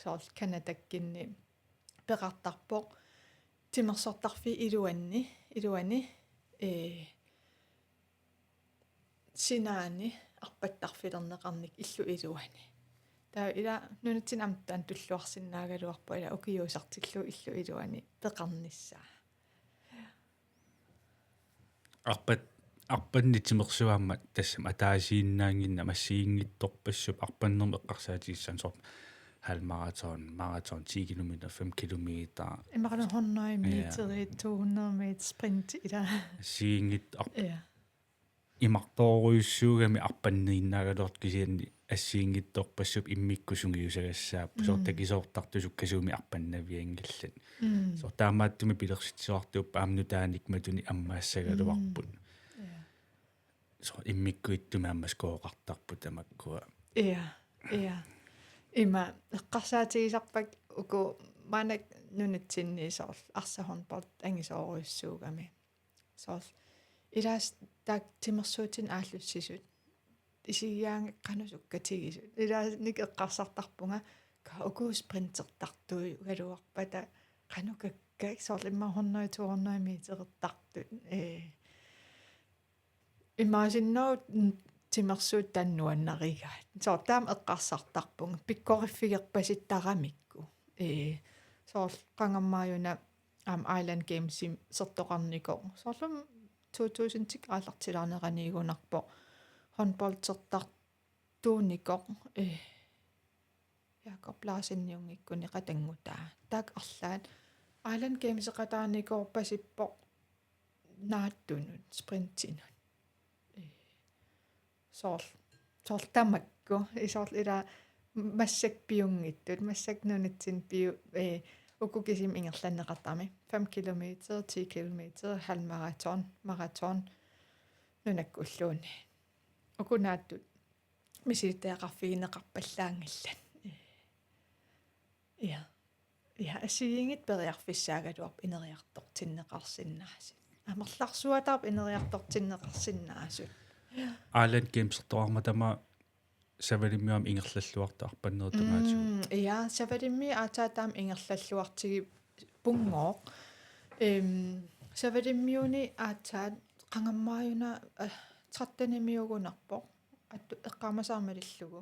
soorlu Canadakkinni peqartarpoq timersortarfiit iluanni, iluani, ee, sinaani arpattarfilerneqarnikkut illup iluani. Taava ila nunatsinni aamma taanna tulluarsinnaagaluarpoq ila ukiuusartillugu illup iluani peqarnissaa. Arpat-, arpanneq timersuummat tassami ataasiinnaannginnami assigiinngitsorpassuupput arpannermi eqqarsaatigissaanni soorlu halvmaraton, maraton, ti kilometer, fem kilometer. Imaluunniit hundrede meter, ja, to hundrede meter sprint ila. Assigiinngit-, arp-, ja, imartoorujussuugami arpanniinnaagaluartoq kisianni assigiinngitsorpassuupput immikkut sungiusagassaapput. Soorlu, mm, takisoortartut sukkasuumik arpannavianngillat. Mm. Soorlu taamaattumik pilersitsisoqartuuppat aamma nutaanik matunik ammaassagaluarput. Mm. Ja. Soorlu immikkuuttumi aamma scoreqartarput tamakkua. Ja, ja. Ima eqqarsaatigisarpakka uku maannakkut nunatsinni soorlu arsaq håndbold angisoorujussuugami. Soorlu ilaasa taakku timersuutinik aallussisut isigigaangakkit qanoq sukkatigisut. Ilaanik eqqarsartarpunga, ka uku sprintertartuugaluarpata qanoq kakkaak soorlu immaqa hundrede, to hundrede meterertartut. Ee. Imaasinnaavat timersuut taanna nuannarigaat. Soorlu taama eqqarsartarpunga pikkoriffigerpasittaramikku. Ee, soorlu qangammaajuna aamma Island Gamesimik sertoqarnikoq. Soorlu to tusindit aallartilaarneraniigunarpoq håndboldertartuunikoq. Ee, Jakob Larseniunngikkuni qatanngutaa. Taakku arlaat Island Gameseqataanikoorpasippoq naattunut, sprintinut. Ee, soorlu, soorlu tamakku, ee, soorlu ila massakkut piunngitsut, massakkut nunatsinni piu-, ee, uku kisimik ingerlanneqartarami. Fem kilometer, ti kilometer, halvmaraton, maraton, nunakkulluunniit. Uku naatsut misilittagaqarfigineqarpallaanngillat. Ja. Ja, assigiinngitsut periarfissaagaluarput ineriartortinneqarsinnaasut. Amerlarsuataarput ineriartortinneqarsinnaasut. Ja. Island Gamesertoqarmat tamaat Savalimmiut aamma ingerlalluartut arpannerit tungaatigut. Mm, ja, Savalimmiut aatsaat taama ingerlalluartigipunngooq. Em, Savalimmiuni aatsaat qangammaajuna, eh, trettenimiugunarpoq. Attu eqqaamasara malillugu.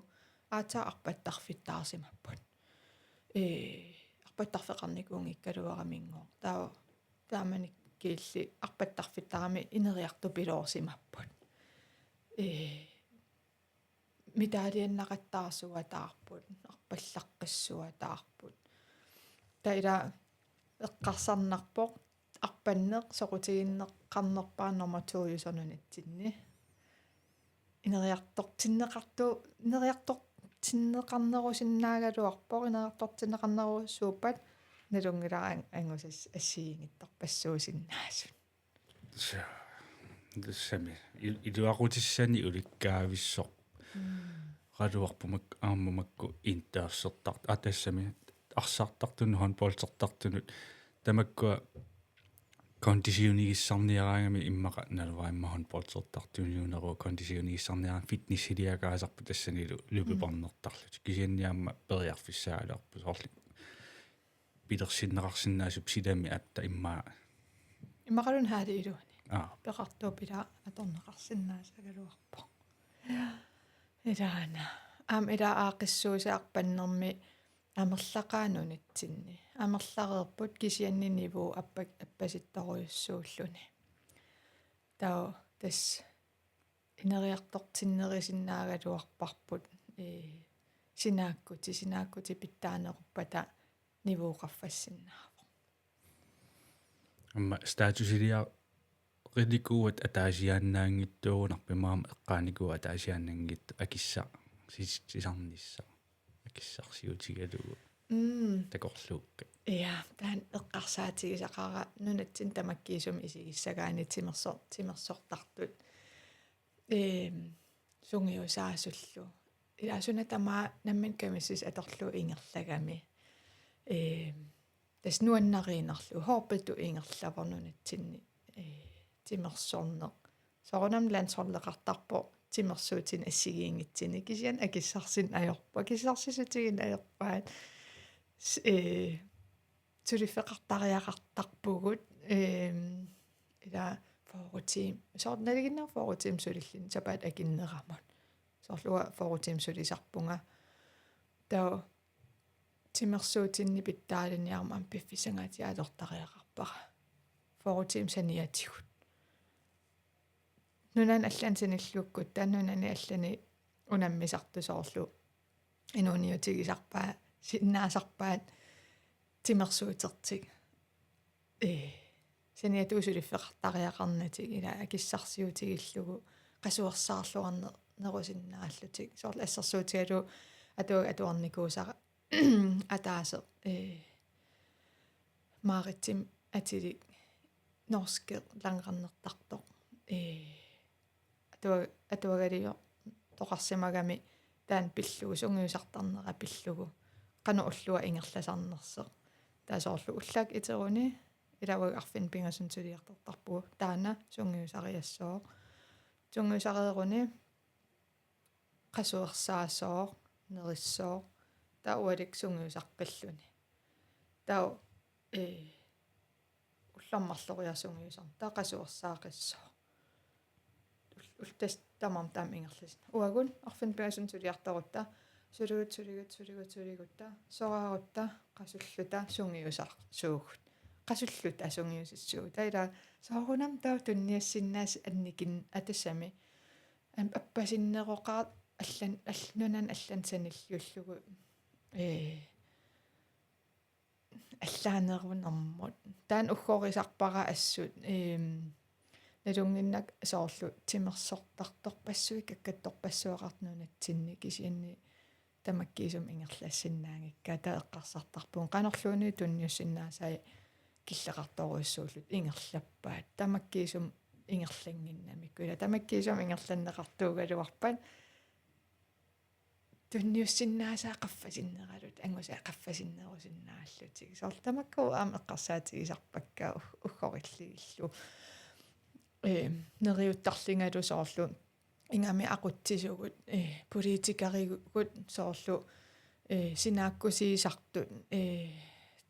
Aatsaat arpattarfittaarsimapput. Ee, arpattarfeqarnikuunngikkaluaraminngooq. Taava taamanikkut kiilli arpattarfittarami ineriartupiloorsimapput. Ee, medaljennaqattaarsuataarput, arpallaqqissuataarput. Taava ila eqqarsarnarpoq arpanneq soqutiginneqarnerpaaq nummer to-jusoq nunatsinni. Ineriartortinneqartu-, ineriartortinneqarnerusinnaagaluarpoq, ineriartortinneqarnerussuuppat nalunngilara an-, angusas-, assigiinngitsorpassuusinnaasut. Sa-, tassami il-, iluaqutissanik ulikkaavissoq. Mm. Qaluarpumak aamma makku intersertart-, aa, tassami arsartartunut, håndboldertartunut, tamakkua konditionigissarniaraangami immaqa naluara immaqa håndboldertartuniuneruvoq konditionigissarniaraangami fitnessiliakaasarpoq tassanilu løbebandertarlutik. Mm. Kisianni aamma periarfissaagaluarpoq soorlu pilersinneqarsinnaasup silami aatsaat immaqa. Immaqaluunniit haalip iluani. Aa. Peqartuup ila atorneqarsinnaasagaluarpoq. Ilaana. Aamma ila aaqqissuussat arpannermi amerlaqaat nunatsinni. Amerlareerput kisianni niveau appa-, appasittorujussuulluni. Taava tassa ineriartortinnerusinnaagaluarparput, ee, sinaakkutit, sinaakkutit pitsaaneruppata niveau qaffassinnaavoq. Aamma statusiliarinikuuat ataasiaannaanngitsuugunarpoq, aamma eqqaanikuuat ataasiaannanngitsut akissaq sis-, sisarnissaq. Akissarsiutigalugu. Mm. Takorluukkat. Ja, taanna eqqarsaatigisaqaara nunatsinni tamakkiisumik isigissagaanni timersor-, timersortartut. Eem, sungiusaasullu. Ila suna tamaat nammineq kamissisat atorlugu ingerlagami. Eem, tassa nuannariinnarlugu, håbetut ingerlavoq nunatsinni, ee, timersorneq. Soorunami landsholdeqartarpoq timersuutinik assigiinngitsunik, kisianni akissarsineq ajorpoq, akissarsissutigineq ajorpaat. S-, ee, suliffeqartariaqartarpugut, eem, ila fyrre timer, soorlu nalinginnaq fyrre timer sulilluni sapaatip akunneramut. Soorlu uanga fyrre timer sulisarpunga. Taava timersuutinni pitsaaliniarmat aamma piffissangaatsiaq atortariaqarpara. Fyrre timer saniatigut. Nunani allani sanilliukkutta, nunani allani unammisartut soorlu inuuniutigisarpaat, sinnaasarpaat timersuutertik. Ee, saniatigut suliffeqartariaqarnatik, ila akissarsiutigalugit, qasuersaarluarnerusinnaallutik. Soorlu assersuutigalugu atuagaq atuarnikuusara ataaseq, ee, Maritim atilik norske langrennertartoq. Ee, atua-, atuagaliortoqarsimagami taanna pillugu, sungiusartarnera pillugu, qanoq ulloq ingerlasarnersoq. Taava soorlu ullaakkut iteruni, ila uagut arfineq-pingasunut suliartortarpugut, taanna sungiusariassooq. Sungiusareeruni qasuersaasooq, nerissooq, taava ualikkut sungiusaqqilluni. Taava, ee, ullormut marloriarlunga sungiusarneq, taava qasuersaaqissooq. Ul-, ullut tassa tamarmik taama ingerlasinnaasut. Uagut arfineq-pingasunut suliartorutta, suligut, suligut, suligut, suligutta, soraarutta, qasulluta, sungiusarsuugut. Qasulluta sungiusassuugut. Taava ila soorunami taava tunniussinnaasat annikin-, aa, tassami. Am-, appasinneroqaat allan-, all-, nunani allani sanilliullugu. Ee, allaanerunermut. Taanna uggorisarpara assut, eem, nalunnginnakku soorlu timersortartorpassuit, kakkattorpassuaqartut nunatsinni, kisianni tamakkiisumik ingerlassinnaanngikkaat, taava eqqarsartarpunga qanorluunniit tunniussinnaasai killeqartorujussuullutik ingerlappaat. Tamakkiisumik ingerlannginnamikku. Ila tamakkiisumik ingerlanneqartuugaluarpat tunniussinnaasai qaffasinnerallutik, angusai qaffasinnerusinnaallutik. Soorlu tamakku aamma eqqarsaatigisarpakka ug-, uggorillugillu. Ee, neriuttarlungalu soorlu ingammik aqutsisugut, ee, politikerigut soorlu, ee, sinaakkusiisartut, ee,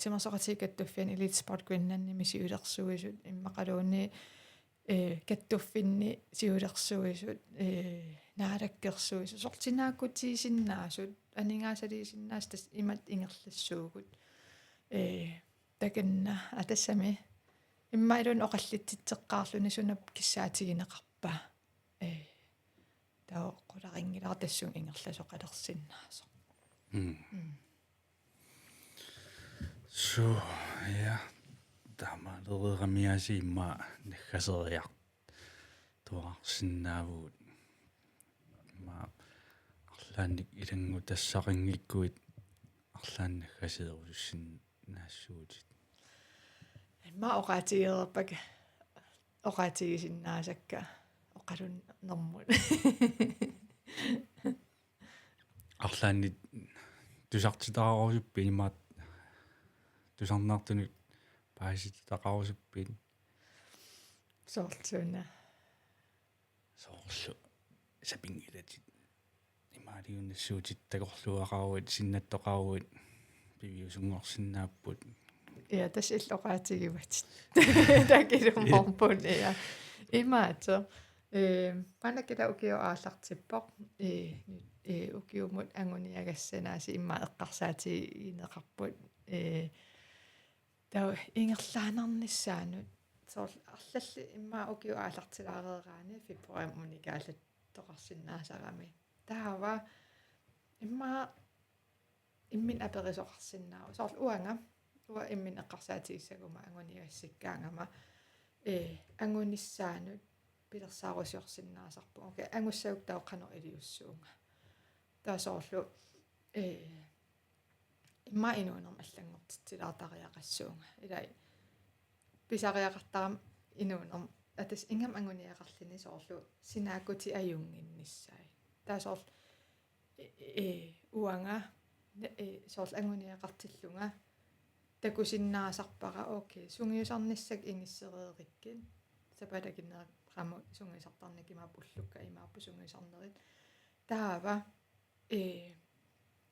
Timersoqatigiit Kattuffianni Elite Sport Greenlandimi siulersuisut immaqaluunniit, ee, kattuffinni siulersuisut, ee, naalakkersuisut, soorlu sinaakkutigisinnaasut, aningaasaliisinnaasut tassa imatut ingerlassuugut. Ee, takanna, aa, tassami immaqa iluanni oqallitsitsisoqarluni suna kissaatigineqarpa. Ee, taava qularinngilara tassunga ingerlasoqalersinnaasoq. Mm. Mm. So, ja, taamaalioreerami aasiit immaqa naggaseriartuaarsinnaavugut. Immaqa arlaannik ilanngutassarinngikkuit arlaannik naggasiirusussinnaassuutit. Immaqa oqaatigereerpakka, oqaatigisinnaasakka oqalunnermut. Arlaannik tusartitaqarusuppit, imaat tusarnaartunut paasititaqarusuppit? Soorlu una. Soorlu sapinngilatit. Imaaliunnassuutit takorluugaqaruit, sinnattoqaruit, piviusunngorsinnaapput. Ja, tassa illit oqaatigivatit. Takilumoorput, ja. Imaattoq. Ee, maannakkut ila ukioq aallartippoq. Ee, ee, ukiumut anguniagassat aasiit immaqa eqqarsaatigineqarput. Ee, taava ingerlaannarnissaanut. Soorlu arlallit immaqa ukioq aallartilaareeraanni februaarimi unikaallattoqarsinnaasarami. Taava immaqa imminut aperisoqarsinnaavoq. Soorlu uanga, uanga imminut eqqarsaatigissaguma anguniagassikkaangama, ee, angunissaanut pilersaarusiorsinnaasarpunga. Okay, angussagukku taava qanoq iliussuunga. Taava soorlu, ee, immaqa inuunerma allanngortitsilaartariaqassuunga. Ilai pisariaqartarama inuunerma, aa, tassa ingammik anguniagaqarluni soorlu sinaakkutit ajunnginnissaat. Taava soorlu, ee, ee, uanga, ee, soorlu anguniagaqartillunga takusinnaasarpara, okay, sungiusarnissaq inissereerikkit. Sapaatit akinerit qanoq sungiusartarneq imaappoq, ullukka imaappoq sungiusarnerit. Taava, ee,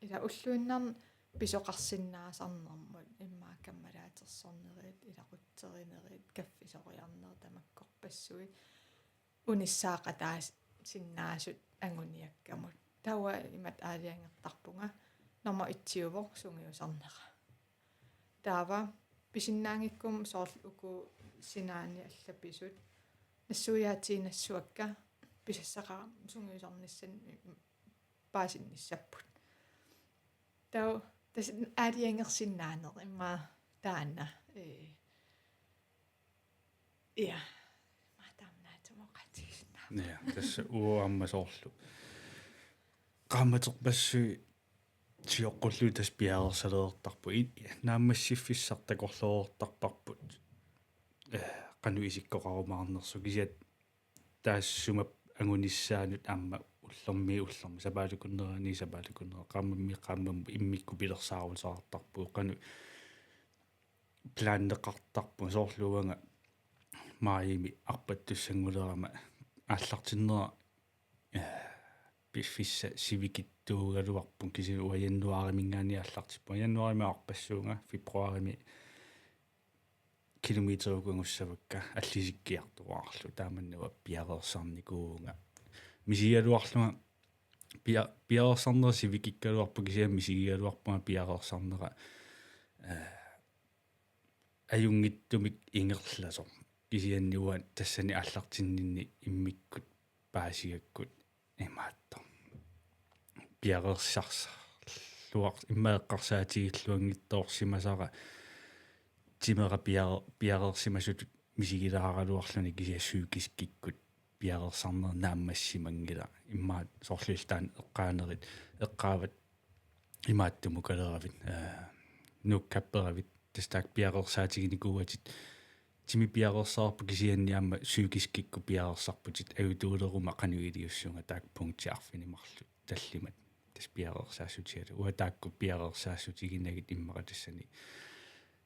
ila ulluinnarni pisoqarsinnaasarnermut, immaqa kammalaatersornerit, ilaqutserinerit, kaffisoriarnerit tamakkorpassuit, unissaaqataasinnaasut anguniakkamut. Taava imatut aalajangertarpunga, nummer et-iuvoq sungiusarnera. Taava pisinnaanngikkuma soorlu uku sinaani allapisut nassuiaatigiinnassavakka, pisassaqarama sungiusarnissannut paasinnissapput. Taava tassa aalajangersinnaaneq immaqa taanna, ee, ja. Immaqa taamaattut oqaatigisinnaavat. Ja, tassa uagut aamma soorlu qaammaterpassuit sioqqullugit tassa piareersalereertarput. I-, naammassiffissaq takorloortarparput. Ee, qanoq isikkoqarumaarnersoq, kisianni taassuma angunissaanut aamma ullormiit ullormut, sapaatip-akunnerani sapaatip-akunnerata, qaammammiit qaammammut immikkut pilersaaruteqartarpugut, qanoq planeqartarpunga, soorlu uanga maajimi arpattussanngulerama aallartinnera, ee, piffissaq sivikitsuugaluarpunga, kisianni uanga januaariminngaanniit aallartippunga. Januaarimi arpassuunga, februaarimi kilometerit uku angussavakka allisikkiartuaarlugu, taamani uanga piareersarnikuuvunga. Misigigaluarlunga pia-, piareersarnera sivikikkaluarpoq, kisianni misigigaluarpunga piareersarnera, ee, ajunngitsumik ingerlasoq. Kisianni uanga tassani aallartinninni immikkut paasigakku imaattoq piareersarluar-, immaqa eqqarsaatigilluanngitsoorsimasara timera piare-, piareersimasutut misigilaaraluarluni, kisianni psykiskikkut piareersarnerit naammassimanngilaq. Immaqa soorlu illit taanna eqqaanerit, eqqaavat imaattumukaleravit, ee, nuukkapperavit, tassa taakku piareersaatiginikuuatit. Timi piareersarparput, kisianni aamma psykiskikkut piareersarputit, ajutuuleruma qanoq iliussuunga, taakku punktit arfineq-marluk tallimat tassa piareersaassutigalugu. Uanga taakku piareersaassutiginagit immaqa tassani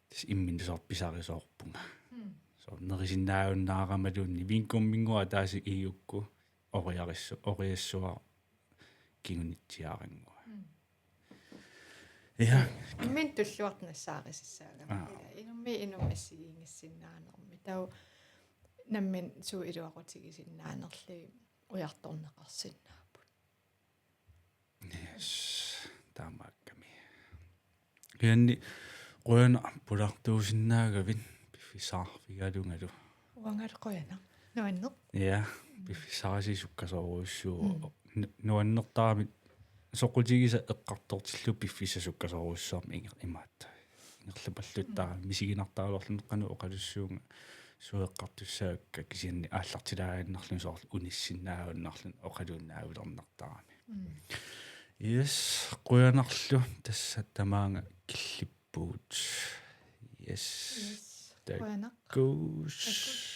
tassa imminut soorlu pisarisoorpunga. Mm. Soorlu nerisinnaajunnaaramaluunniit, Vingumminngooq ataaseq iukku oriarissu-, oriassuara kingunitsiarannguaq. Mm. Ja. Imminut tulluartoq nassaarisassaagami. Aa. Ila inummit inummut assigiinngissinnaanermi. Taava nammineq suut iluaqutigisinnaanerlugit ujartorneqarsinnaapput. Yes, taamaakkami. Kisianni qujanaq pulartuusinnaagavit piffissaqarfigalungalu. Uangalu qujanaq. Nuanneq. Ja, piffissarisi sukkasoorujussuuvoq. Mm. Nu-, nuannertaramik soqutigisat eqqartortillugu piffissaq sukkasoorujussuarmik inger-, imaattoq. Ingerlapalluttaarami, mm, misiginartaraluarluni qanoq oqalussuunga, suut eqqartussavakka, kisianni aallartilaaginnarluni soorlu unissinnaajunnaarluni oqaluinnaavilinnartarami. Mm. Yes, qujanarlu, tassa tamaanga killippugut. Yes. Yes. Qujanaq. Takkuss. Takkuss.